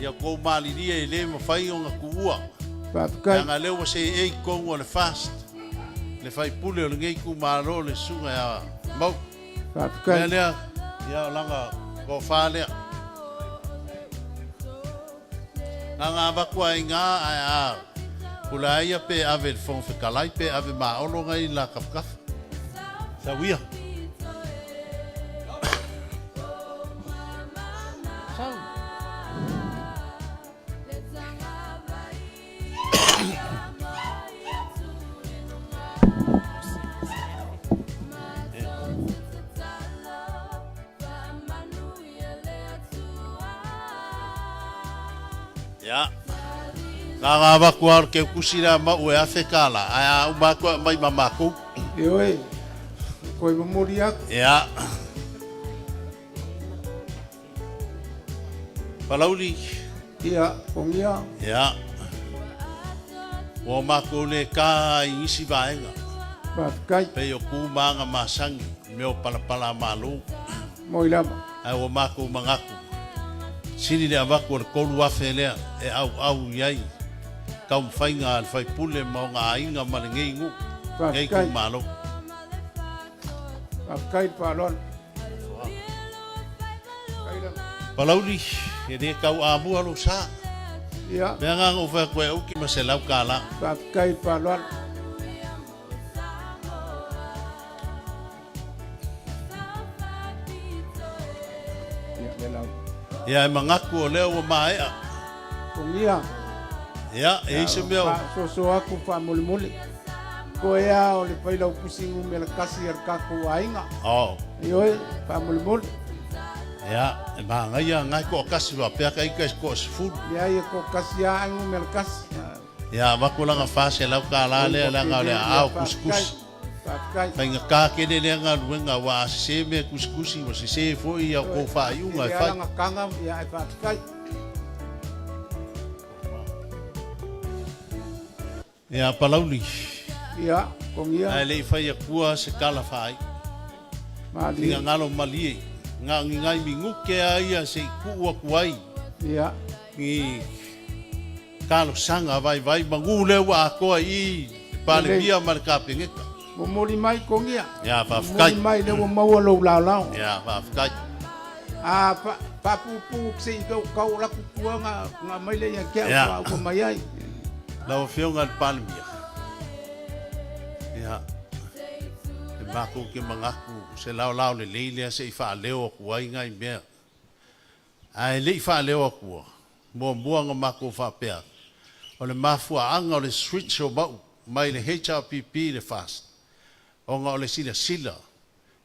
Ia tou malilie e le mafai ona tuua. Faafetai. Leaga lea ua seei i totonu o le FAST le faipule o lenei itumalo le susuga ia Mau. Faafetai. Mea lea, ia o lana tofa lea. Na ona avatu lava i ina ae a pula ai ia pe ave i le Fofoga Fetalai pe ave ma Olo na i la tafatafa. Sau ia. Sau. Ia. Na ona avatu lava o le keukusi lea mau e $1,000, ae a uma atu e aumai ma matou. Ioe, toe momoli atu. Ia. Palauli. Ia, Pogia. Ia. Ua matou le ka i nisi vaega. Faafetai. Pei o ku ma aga masani, mea o palapala a Malo. Moi lava. Ae ua matou manatu, sili le avatu o le 3,000 lea e auau i ai taumafaiga a le faipule ma ona aiga ma lenei nuu, lenei Faafetai. itumalo. Faafetai le faaaloalo. Palauli, e le tau amua lou sa. Ia. Mea na na ou fai atu ai, uki ma $100. Faafetai le faaaloalo. Ia, le lau. Ia, e manatu o lea ua maea. Pogia. Ia, e i se mea o... Faasoasoa atu faamolemole. Koe a o le failaupusi numera kasi a le tatou aiga. Oh. Ioe, faamolemole. Ia, e manaia ngai toatasi faapea ka ika i se toasefulu. Leai e toatasi lava ae numera kasi. Ia, avatu lana $400 lea leaga o le aao kusikusi. Faafetai. Faigata tele lea galuega aua a sese mea kusikusi ua sese foi a outou faaiuga e fai. E le alagataga, ia ae faafetai. Ia, Palauli. Ia, Kogia. Ae le i fai atua se tala faaiu. Malie. Finagalo malie. Na o ni nai minute lava ia se i tuu atu ai. Ia. Ni talosaga vaivai manu lea ua atoa i i le Palemia ma le Kapeneta. Momoli mai Kogia. Ia, faafetai. Momoli mai lea ua maua lou laolao. Ia, faafetai. A, fa, faapuupuu se i kau kau la kutua nga, nga mai lea ia te au Ia. ua mai ai. Lau Afioga i le Palemia, ia, e matou te manatu se laolao lelei lea se i faaleo atu ai nai mea. Ae le i faaleo atua, muamua ona matou faapea atu, o le mafuaaga o le switch o Mauu mai le HRPP i le FAST, ona o le silasila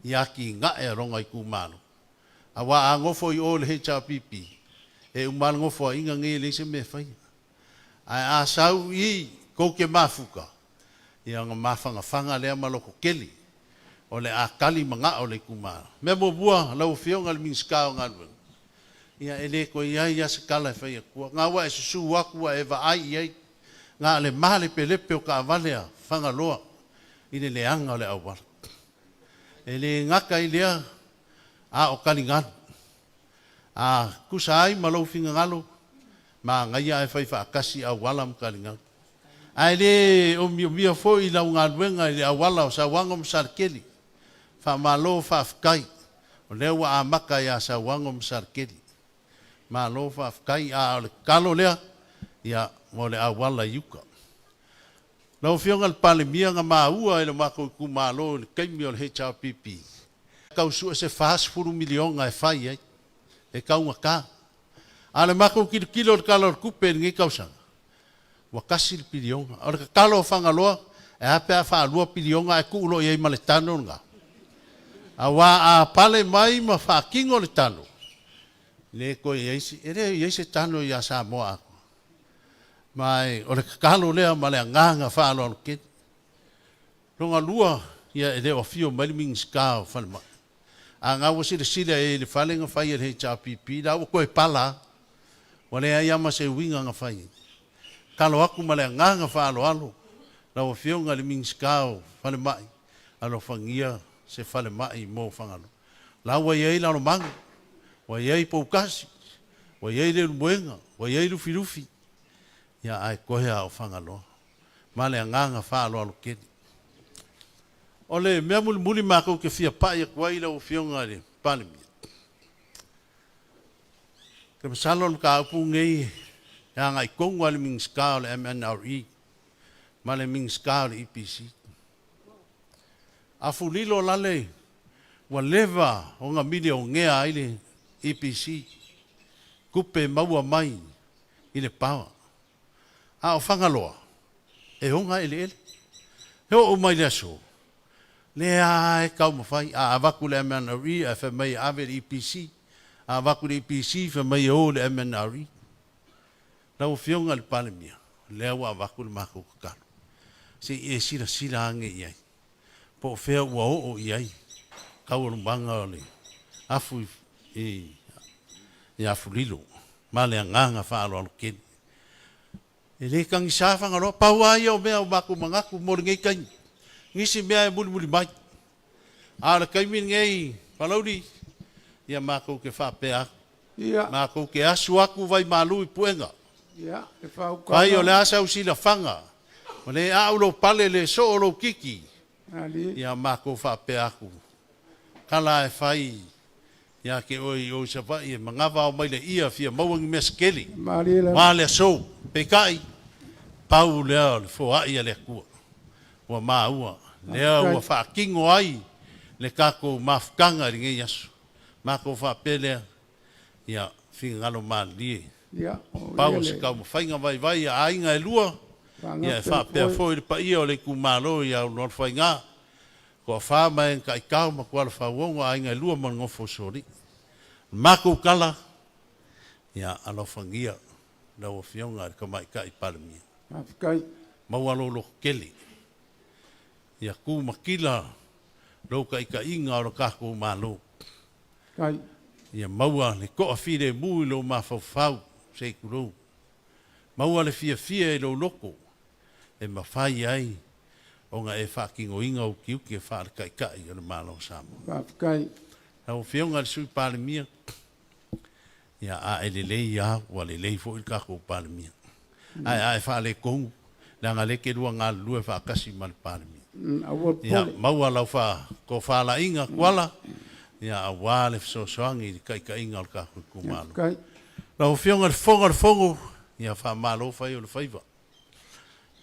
i atinae a lona itumalo. Aua a nofo i o i le HRPP, e uma lava le nofoaiga nei e leai se mea e faia. Ae a sau i tou te mafuta, ia ona mafanafana lea ma lototele o le a tali manao o le itumalo. Mea muamua, lau Afioga i le Minisita o Galuega, ia e le toe i ai lava se tala e fai atua. Na ua e susu atu ua e vaai i ai, na o le malepelepe o taavale a Fagaloa i le leaga o le auala. E le gata i lea a o taligalu. A tusa ai ma lou finagalo, manaia ae fai faatasi auala ma taligalu. Ae le omiomia foi lau galuega i le auala o Sauano ma Saletele. Faamalo faafetai, o lea ua amata ia Sauano ma Saletele. Malo faafetai, a o le tatalo lea, ia, mo le auala i uta. Lau Afioga i le Palemia, na maua e le matou itumalo i le taimi o le HRPP, tau sue se $40 miliona e fai ai, e taugata. A o le matou tilotilo i le Tala o le Tupe i lenei tausaga, ua $1 le piliona. O le tatalo a Fagaloa, e a pe a faalua piliona ae tuu loa i ai ma le tano lena. Aua a pale mai ma faatino le tano, le toe i ai se, e le i ai se tano ia Samoa atoa. Ma e, o le tatalo lea ma le agaga faaaloalo tele. Lona lua, ia e le o afio mai le Minisita o Falemai. A na ua silasila i ai i le fale na fai e le HRPP, la ua toe pala lava. Ua leai lava ma se uiga na fai ai. Tatalo atu ma le agaga faaaloalo lau Afioga i le Minisita o Falemai, alofagia se falemai mo Fagaloa. La ua i ai Lalomanu, ua i ai Poutasi, ua i ai Leulumoega, ua i ai Lufilufi, ia ae toe lava o Fagaloa. Ma le agaga faaaloalo tele. O le mea mulimuli matou te fia pai atu ai lau Afioga i le Palemia, te masalo o le mataupu lenei e agai tonu lava i le Minisita o le MNRE ma le Minisita o le EPC. Afulilo lale ua leva ona milionea ai le EPC, tupe maua mai i le power. A o Fagaloa, e oga eleele. E oo mai le aso, lea e taumafai, a avatu le MNRE ae fai mai e ave le EPC, a avatu le EPC fai mai e o le MNRE. Lau Afioga i le Palemia, lea ua avatu le matou tatalo, se i e silasila ane i ai, po o fea ua oo i ai taualumaga o le afu i Afulilo ma le agaga faaaloalo tele. E le tagisa Fagaloa, pau lava ia o mea o matou manatu mo lenei taimi. Nisi mea e mulimuli mai. A o le taimi lenei, Palauli, ia matou te faapea atu. Ia. Matou te asu atu vaimalu i puega. Ia, e Fai o le faautaga. a sau silafaga, ma le au lou pale le soo lou tiki. Ali. Ia matou faapea atu. Kala e fai ia te oe i o i Savaii e manava ao mai le ia fia maua ni mea se tele. Malie lava. Ma le aso, peitai, pau lea o le foai a le Atua. Ua maua, lea ua faatino ai le tatou mafutaga i lenei aso. Matou faapea lea, ia finagalo malilie. Ia, o Pau ia o se le taumafaiga vaivai a aiga e lua, ia e faagafe le faapea foe. foi le paia o le itumalo ia Ulualofaiga, Toafa ma e Taitao ma Kuala Fauogo, aiga e lua ma le nofo Solii. Matou tala, ia alofagia lau Afioga i le Tamaitai Palemia. Faafetai. Maua lou loto tele. Ia tu matila lou taitaiga o le tatou Malo. Kai. Ia maua le toafilemu i lou mafaufau, se i tulou. Maua le fiafia i lou loto e mafai ai ona e faatinoina utiuti e faaletaitai o le Malo o Samoa. Faafetai. Lau Afioga i le Sui Palemia, ia a e lelei lava, ua lelei foi le tatou Palemia. Ae a e faaletonu, leaga lea e te lua galulue faatasi ma le Palemia. Aua Ia popole. maua lau faatofalaiga Kuala, ia aua le fesoasoani i le taitaiga o le tatou itumalo. Faafetai. Lau Afioga i le Fofoga o le Fono, ia faamalo fai o le faiva.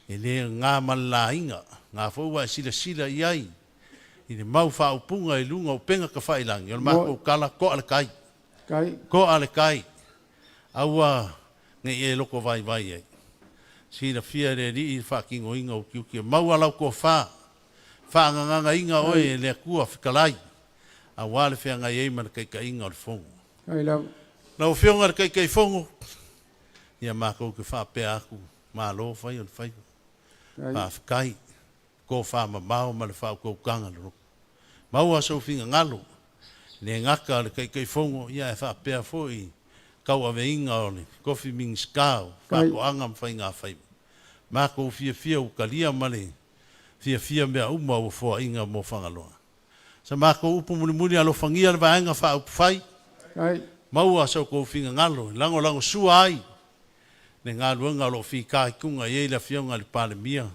E le ga ma le laina, ga foi ua e silasila i ai i le mau faaupuga i luga o upega tafailagi, o le matou tala, toa le tai. Kai. Toa le tai, aua ne i e loko vaivai ai. Silafia e le Alii le faatinoina o utiuti e maua lau tofa, faagagagaina oe e le Atua fetalai, aua le feagai ai ma le taitaiga o le Fono. Kai lava. Lau Afioga i le Taitaifono, ia matou te faapea atu, malo fai o le faiva. Kai. Faafetai, tofa mamao ma le faautautaga loloto. Maua sou finagalo, le gata o le Taitaifono, ia e faapea foi tauaveina o le tofi Minisita o Faatoaga ma Faiga Faiva. Matou fiafia ua talia ma le fiafia mea uma ua foaina mo Fagaloa. Sa makou upu mulimuli alofagia le Vaega Faaupufai, maua so outou finagalo e lagolagosua ai le galuega o lo o fitaituga i ai le Afioga i le Palemia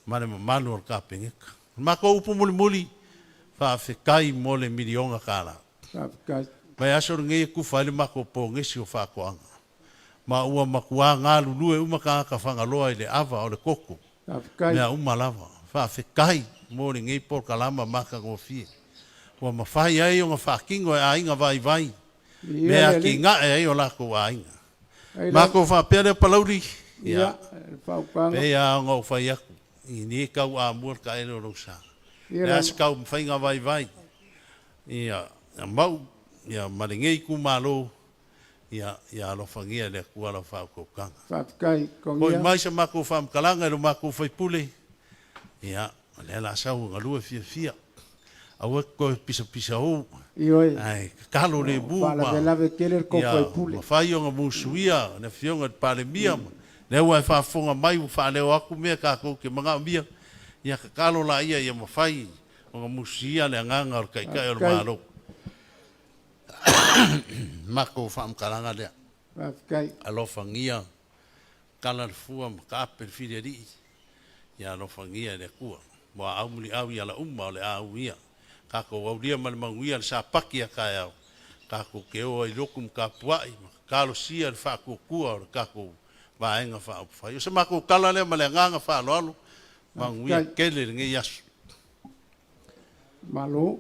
ma le mamalu o le Kapeneta. O le matou upu mulimuli, faafetai mo le miliona tala. Faafetai. Vaiaso lenei e tufa ai le matou pogesi o faatoaga, ma ua matua galulue uma tagata Fagaloa i le ava o le toto, Faafetai. mea uma lava. Faafetai mo lenei polokalama matagofie ua mafai ai ona faatino e aiga vaivai Viia mea le Alii. atinae ai o latou aiga. Ai lau Matou faapea lea Palauli, ia, ia, le fautuaga. pei lava ona ou fai atu, i ni tau amua le taele o lou sa. Ia Le a lau se taumafaiga vaivai, ia, ia mau, ia, ma lenei itumalo, ia, ia alofagia e le Atua lau faautautaga. Faafetai Foi Kogia. mai sa matou faamatalaga i lo matou faipule, ia, o lea o le a sau e galue fiafia. Aua e te toe pisapisaou, Ioe. ae tatalo lemu ma, Faalavelave tele le tou ia, faipule. mafai ona musuia le Afioga i le Palemia, ma lea ua e faafofoga mai ua faaleo atu mea tatou te manaomia, ia tatalo laia ia mafai ona musuia le agaga o le Taitai o le Faafetai. Malo. Matou faamatalaga lea. Faafetai. Alofagia kala le fua ma taape le filialii, ia alofagia e le Atua. Ua aau muliau i ala uma o le a uia. Tatou aulia ma le manuia le sapaki a taeao. Tatou te o ai lotu ma tapuai ma talosia le faatuatua o le tatou Vaega Faaupufai. O se matou tala lea ma le agaga faaaloalo, manuia Faafetai. tele lenei aso. Malo.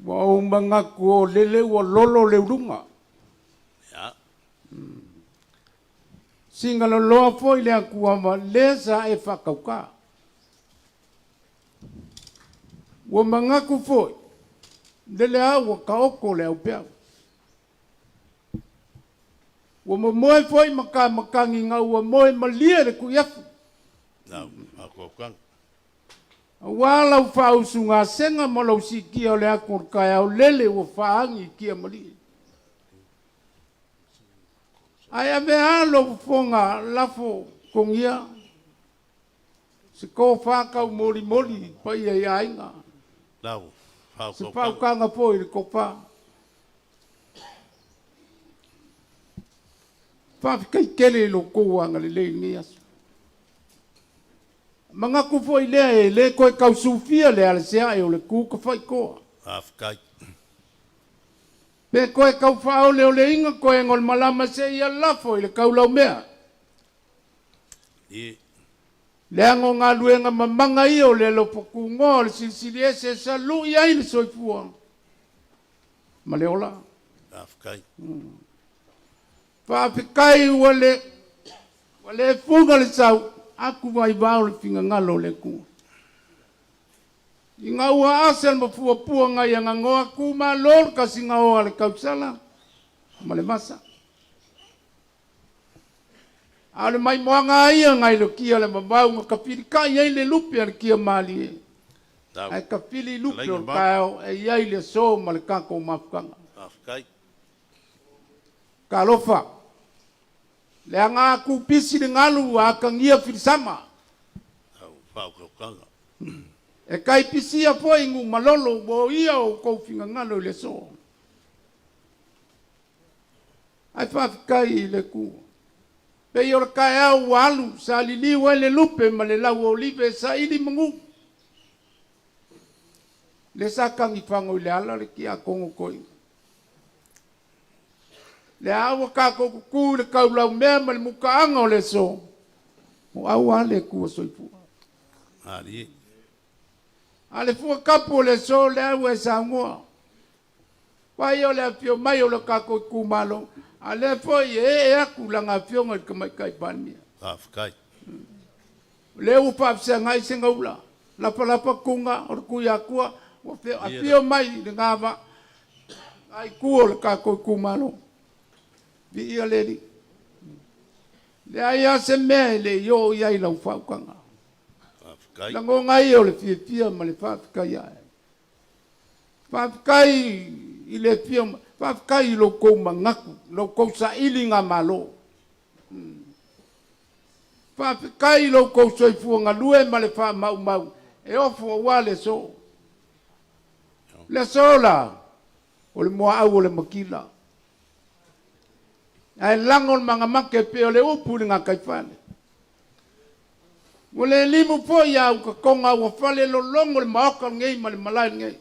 Ua ou manatu o lele ua lolo le uluga. Ia. Sigaloloa foi le Atua ma le sa e faatauta. Ua manatu foi, lele a ua taoto le aupeau. Ua momoe foi makamakagi ina ua moe malie le tuiafu. Lau faautautaga. Aua lau faausugasega ma lou siitia o le atu o le taeao lele ua faaagi i tia malie. Ae avea lou fofoga lafo togia se tofa taumolimoli i paia i aiga. Lau Se faautautaga. faautaga foi i le tofa. Faafetai tele i lo outou agalelei i lenei aso. Manatu foi lea e le toe tausufia le alaseae o le tu tafaitoa. Faafetai. Pe toe tau faaoleoleina toega o le malama seia lafo i le taulaumea. I. Leaga o galuega mamaga ia o le alofa tunoa o le Silisili Ese e salui ai le soifua ma le ola. Faafetai. Faafetai ua le ua le fuga le sau aku vaivao le finagalo o le Atua. Ina ua ase le mafuapua ngai agagoa ku malo le kasigaoa le tausala ma le vasa. A o le maimoaga a ia ngai le kia le vavau na kafilikai ai le lupe a le kia malie. Lau. Ae kafili lupe Fetalaiga o le Mau. taeao e i ai le aso ma le tatou mafutaga. Faafetai. Talofa, leaga a tupisi le galu ua atagia filisama. Lau faautautaga. E tai pisia foi Nuumalolo ua oia outou finagalo i le aso. Ae faafetai i le Atua. Pei o le taeao ua alu, sa liliu ai le lupe ma le lau olive e saili manu. Lea sa tagifago i le ala le tiakono toeaina. Lea ua tatou tutu i le taulaumea ma le mutaaga o le aso, o au lava le Atua soifua. Malie. A le fua kapu o le aso, lea ua e saunoa. Pai o le afio mai o le tatou itumalo, a lea foi e ee atu lana afioga i le Tamaitai Palemia. Faafetai. O lea ua faafesagai se gaula, lapalapa tuga o le Tuiatua ua afio mai i le gava itu o le tatou itumalo. Viia le Alii. Leai lava se mea e le i oo i ai lau faautaga. Faafetai. Lagona ia o le fiafia ma le faafetai ae. Faafetai i le afio mai, faafetai i lo outou manatu, lo outou sailigamalo. Faafetai i lo outou soifua galue ma le faamaumau E ofo auā le aso. Le aso la, o le muaau o le makila. Ae lago le magamake e pei o le upu i le gataifale. Ua le limu foi a ukatoga ua fale lologo le maota lenei ma le malae lenei.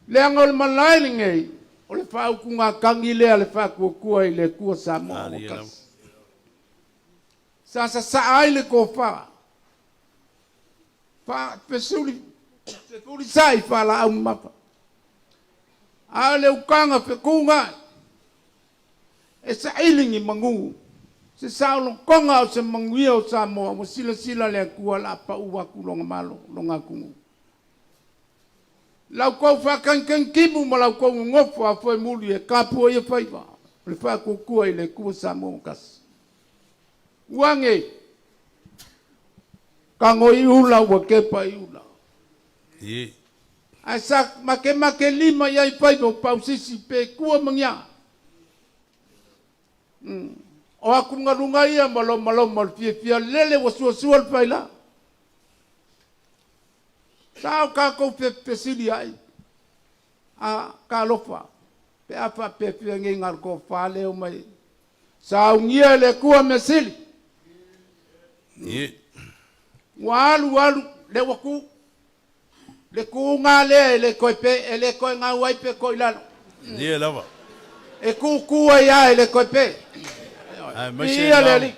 Leaga o le malae lenei, o le faautugatagi lea a le Faatuatua i le Atua Samoa ua tasi. Sa sasaa ai le tofa, faafesuli, fefulisai faalaau mamafa. A o le utaga fetuga e saili ni manu, se saolotoga o se manuia o Samoa, ua silasila le Atua o le a pau atu lona Malo, lona atunuu. La outou faatagitagitimu ma la outou nonofo afoemuli e tapuaia faiva o le Faatuatua i le Atua Samoa ua tasi. Ua age, tago i ula ua tepa i ula. Ae sa makemake lima i ai faiva o Pausisi pe tua ma ni a. O atugaluga ia ma lomaloma o le fiafia lele ua suasua le faila. Sa o tatou fesili ai, a, talofa, pe a faapefea nei na o le tofa lea omai saunia e le Atua mea sili. Ua alu alu, lea ua tu. Le tuuga lea e le toe pe, e le toe gau ai pe toe i lalo. Ie lava. E tutu ai lava e le toe pe. Aemaise Viia le Alii.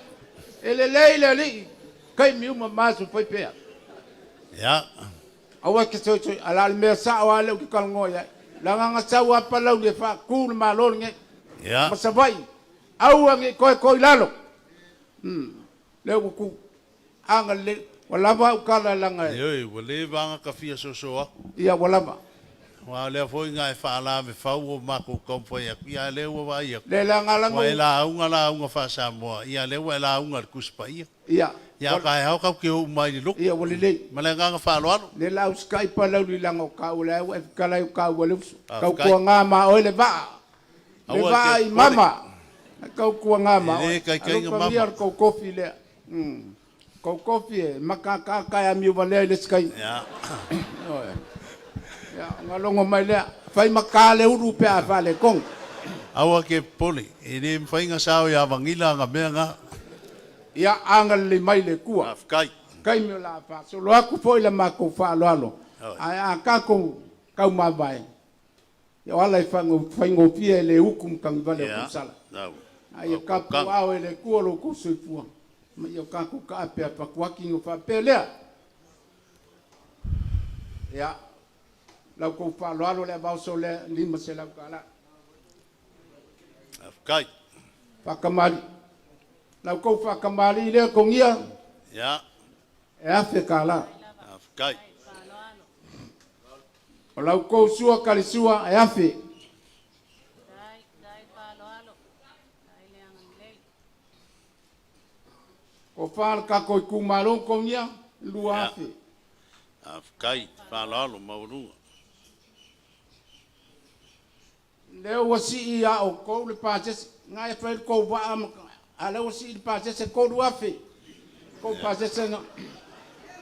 E lelei le Alii, taimi uma ma aso fai pea. Ia. Aua e te soisoi, a la o le mea sao lava lea ou te talanoa i ai. Leaga na sau lava Palauli e faatu le Malo lenei. Ia. Ma Savaii, aua ne i toe to i lalo. Lea ua tu. Agalelei. Ua lava au tala leaga e. Ioe, ua leva lava na fia soso aku. Ia, ua lava. Aua o lea foi na e faalavefau o matou taumafai atu, ia a o lea ua vaai atu, Le leaga lava ua e lauga lauga faa-Samoa, ia a o lea ua e lauga i le Tusi Paia. Ia. Ia a o taeao tatou te o uma ai i le lotu. Ia, ua lelei. Ma le agaga faaaloalo. Le la usitai Palauli leaga o taua lea ua e fetalai o taua le uso. Faafetai. Tautuana ma oe le vaa. Le Aua e vaa te i popole. mama. Tautuana ma E oe. le taitaiga Alofagia mama. le tou tofi lea. Kou kofi e makakaka e amio valea i le isi taimi. Ia. Ioe. Ia, ona logo mai lea, fai ma ka le ulu pe a faaletonu. Aua ke popole, e le mafai ona sao ia Vagila aga mea na. Ia, agalelei mai le Atua. Faafetai. Taimi o le a faasolo atu foi le matou faaaloalo, ae a tatou taumavae, ia o ala e faigofie e le utu ma tagivale o Ia, tausala. lau. A ia tapuaao e le Atua lo outou soifua, ma ia o tatou taape a fatuaki ona faapea lea. Ia, la outou faaaloalo le avaoso lea $500. Faafetai. Faakamalii. La outou faakamalii lea togia. Ia. E $1,000. Faafetai. O la outou sua kalisua e $1,000. Tofa le tatou itumalo togia $2,000. Faafetai, faaaloalo maualuga. Lea ua sii ia outou le pasese, na e fai le tou vaa ma, a lea ua sii le pasese $3,000. Tou pasese na.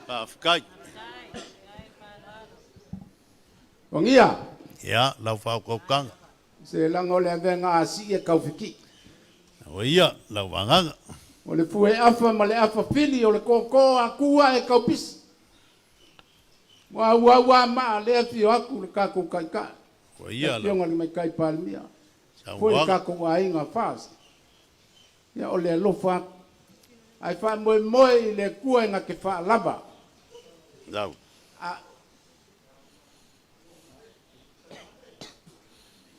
Faafetai. Togia. Ia, lau faautautaga. Se leaga o le avega a sii e taufekii. Ua ia, lau agaga. O le fue afa ma le afa fili o le koko a kua e kaupisi. Ua auau a maa lea afio atu le tatou taitai. Ua ia Le lau. Afioga i le Tamaitai Palemia. Foi le Saunoaga. tatou aiga FAST. Ia o le alofa atu. Ae faamoemoe i le Atua e na te faalava. Lau. A.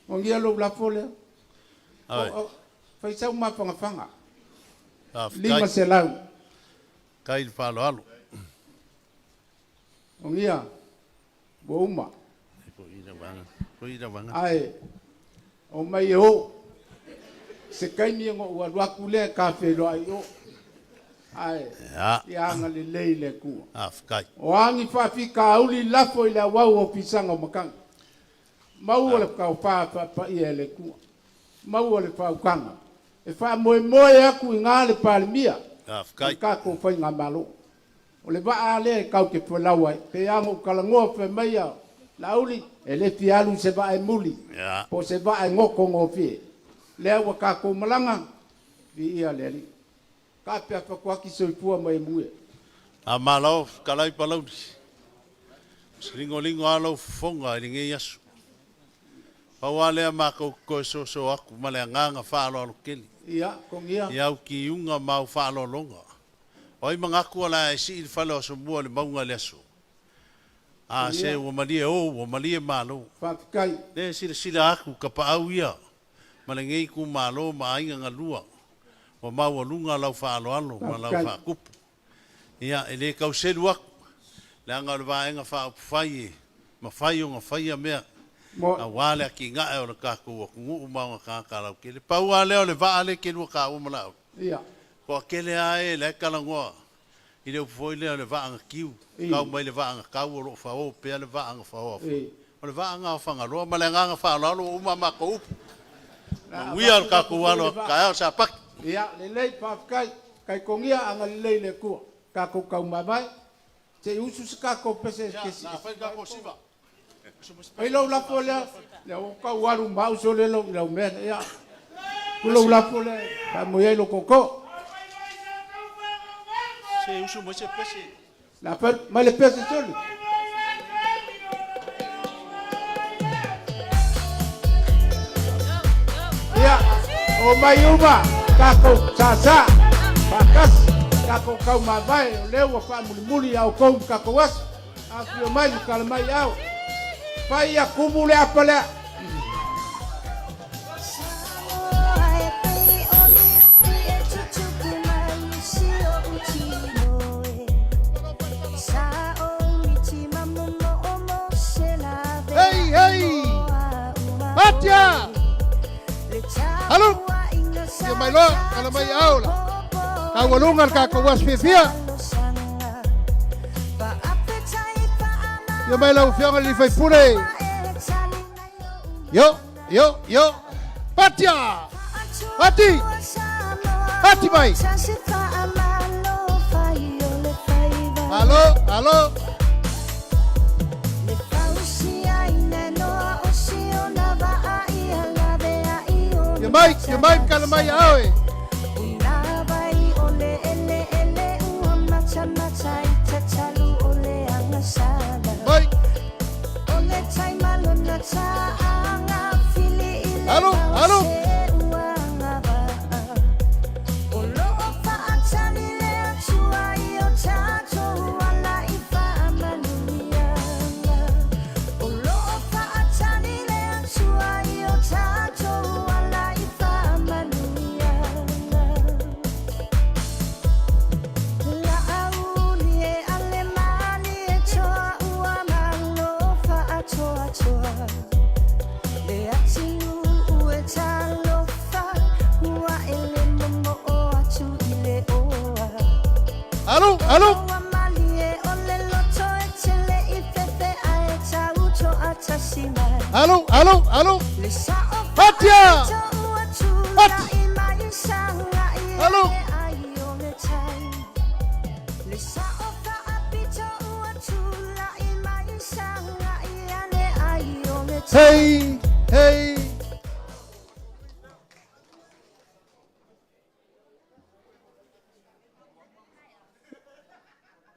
Ogia lou lafo lea. Ai. Fai sau mafagafaga. Faafetai. 500. Faafetai le faaaloalo. Ogia, ua uma. Ae, omai e o. Se taimi ona ou alu atu lea ta feiloai i o. Ae, Ia. ia agalelei le Atua. Faafetai. O a ni faafitauli lafo i le auau o fisaga o matagi. Maua le taufa faapaia e le Atua. Maua le faautaga. E faamoemoe atu i ina le Palemia ma Faafetai. le tatou faigamalo. O le vaa lea e kau te folau ai. Pe a ona ou talanoa fai mai a Laauli, e le fia alu i se vaa e muli, po o se vaa e goto gofie. Lea ua tatou malaga, viia le Alii. Taape atu soifua ma ia manuia. Faamalo fetalai Palauli. Se ligoligo lava lou fofoga i lenei aso. Pau lava lea matou te toe soso atu ma le agaga faaaloalo tele. Ia, togia. I au tiuga ma au faaaloaloga. O ai manatu o le a e sii le fale o Asomua i le mauga i le aso? A, se ua malie o, ua malie malo. Faafetai. Lea e silasila atu tapaau ia ma lenei itumalo ma aiga galua, ua maualuga lau faaaloalo ma lau faatupu. Ia, e le tau selu atu, leaga o le Vaega Faaupufai e mafai ona faia mea aua le atinae o le tatou atunuu ma ona tagata lautele. Pau lava lea o le vaa lea e te lua taua ma Laauli. Toatele lava e la e talanoa i le upu foi lea o le vaa na tiu, tau mai le vaa na tau o lo o fao pea le vaa na faoa foi. O le vaa na o Fagaloa ma le agaga faaaloalo ua uma a matou upu. Manuia le tatou alo atu taeao Sapaki. Ia, lelei, faafetai. Taitogia agalelei le Atua. Tatou taumavae. Se i usu se tatou pese Ia, na fai le tatou siva. Fai lou lafo lea, lea ua tau alu ma au sole lou i lau mea lea. Ia, tuu lou lafo lea e faamoe ai lou tootoo. Se usu mai se pese. La fai mai le pese sole. Ia, o mai uma, tatou sāsā, faatasi, tatou taumavae, o lea ua faamulimuli a outou ma tatou aso. Afifio mai ma tala mai ao. Fai ia kumu le apa lea. Hey, hey! Patia! Alu! Ia mai loa, kala mai ao la. Taualuga le tatou aso fiafia. Ia mai lau Afioga i le sui usufono. Yo, yo, yo. Patia! Pati! Pati mai! Alo, alo. Ia mai, ia mai, kala mai ao e. Mai. Alo, alo. Alo, alo. Alo, alo, alo. Patia! Pati! Alo! Hey, hey.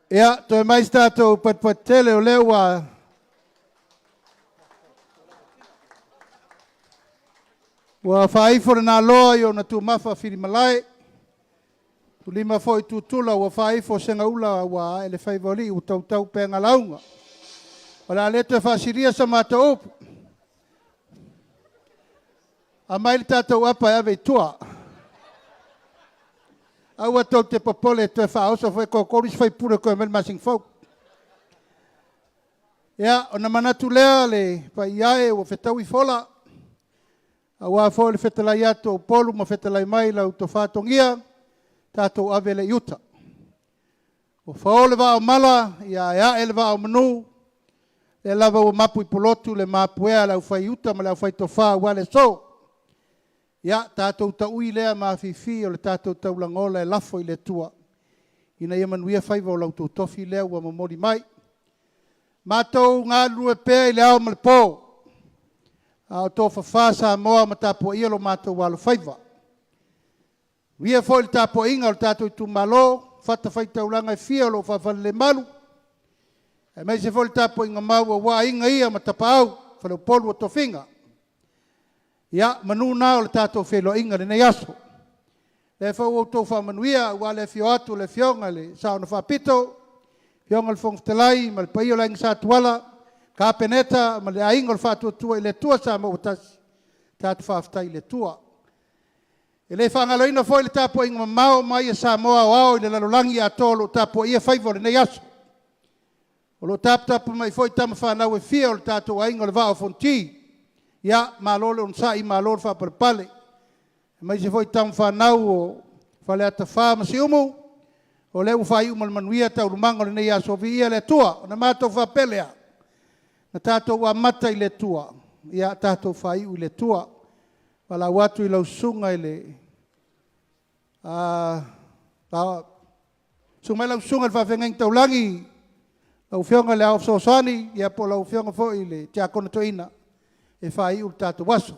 Ia, toe mai se tatou patupatu tele o lea ua ua faaifo le naloa i ona tumafa filimalae. Tulima foi tutula ua faaifo segaula ua ae le faiva o alii ua tautau pea lauga. O le a le toe faasilia sa matou upu. Aumai le tatou apa e ave i tua. Aua tou te popole toe faaoso foi toatolu isi faipule toe mai le masina fou. Ia, ona manatu lea le paia e ua fetaui fola. Aua foi le fetalai atu o Upolu ma fetalai mai lau tofa togia, tatou ave le i uta. Ua fao le vaa o mala, ia ae ae le vaa o manu, lea lava ua mapu i Pulotu le mapuea a le aufai uta ma le aufai tofa aua le aso. Ia, tatou taui lea mafifi o le tatou taulaga ola e lafo i le Atua. ina ia manuia faiva o la outou tofi lea ua momoli mai. Matou galulue pea i le ao ma le po, a o tofafa Samoa ma tapuaia lo matou alofaiva. Manuia foi le tapuaiga o le tatou itumalo, fatafaitaulaga e fia o lo o faafalelemalu, aemaise foi le tapuaiga mau aua aiga ia ma tapaau, faleupolu o tofiga. Ia, manu na o le tatou feiloaiga i lenei aso. Lea foi ua outou faamanuia aua le afio atu o le Afioga i le Saoga Faapito, Afioga i le Fofoga Fetalai ma le paia o le Aiga Satuala, Kapeneta ma le Aiga o le Faatuatua i le Atua Samoa ua tasi, tatou faafetai i le Atua. E le faagaloina foi le tapuaiga mamao mai a Samoa aoao i le lalolagi atoa o lo o tapuaia faiva o lenei aso. O lo o taputapu mai foi tama fanau e fia o le tatou aiga o le Vaa o Fonoti. Ia, malo le onosai, malo le faapalepale. Aemaise foi tama fanau o Faleata 4 ma Siumu, o lea ua faaiu ma le manuia taualumaga o lenei aso. Viia le Atua. Ona matou faapea lea, na tatou amata i le Atua, ia tatou faaiu i le Atua. Valaau atu i lau susuga i le Susu mai lau susuga i le faafeagaiga taulagi, lau Afioga i le Ao Fesoasoani, ia po o lau Afioga foi i le Tiakono Toeaina e faaiu le tatou aso.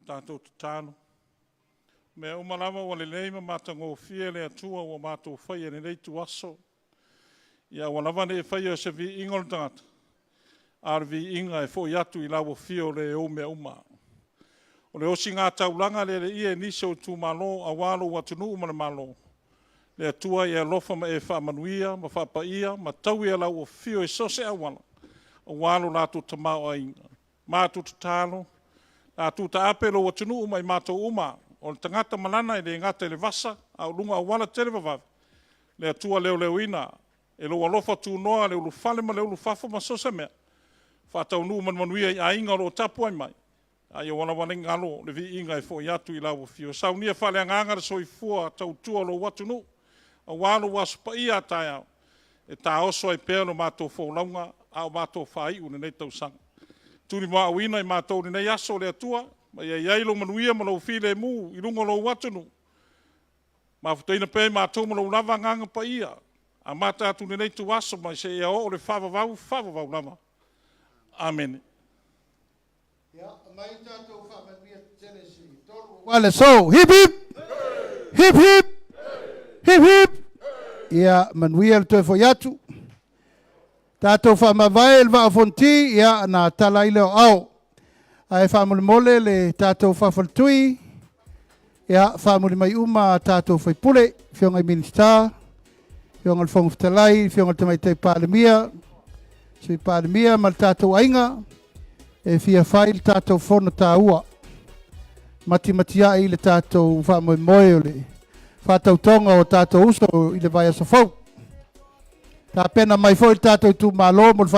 Tatou tatalo. Mea uma lava ua lelei ma matagofie le Atua ua matou faia i lenei ituaso, ia aua lava ne i faia o se viiga o le tagata, a o le viiga e foi atu i lau afio le e ou mea uma. O le osigataulaga le alii e nisi o itumalo aua lou atunuu ma le Malo, le Atua ia e alofa ma e faamanuia ma faapaia ma taui e lau afio i so o se auala, aua lo latou tamaoaiga. Matou tatalo, a tuutaape lou atunuu ma i matou uma, o le tagata ma lana e le gata i le vasa, a o luga o auala televavave, le Atua leoleoina e lou alofa tunoa le ulufale ma le ulufafo ma so o se mea, faataunuu ma le manuia i aiga o lo o tapuai mai, a ia aua lava ne i galo le viiga e foi atu i lau afio. Saunia faaleagaga le soifua tautua o lou atunuu, aua lou Aso Paia a taeao, e taoso ai pea le matou folauga a o matou faaiu lenei tausaga. Tulimaua i matou i lenei aso le Atua, ma ia i ai lou manuia ma lou filemu i luga o lou atunuu, mafutaina pea i matou ma lou lava Agaga Paia, amata atu i lenei ituaso ma seia oo i le faavavau, faavavau lava. Amene. Ia, aumai tatou faamanuia tetele se tolu aua le aso. Hip hip! Hip hip! Hip hip! Ia manuia le toe foi atu. Tatou faamavae le Vaa o Fonoti, ia na tala ai lea o ao. Ae faamolemole le tatou faafaletui, ia faamuli mai uma a tatou faipule, afioga i Minisita, afioga i le Fofoga Fetalai, afioga i le Tamaitai Palemia, Sui Palemia ma le tatou aiga, e fia fai le tatou fono taua. Matimatiai le tatou faamoemoe o le faatautoga o tatou uso i le vaiaso fou. Tapena mai foi le tatou itumalo mo le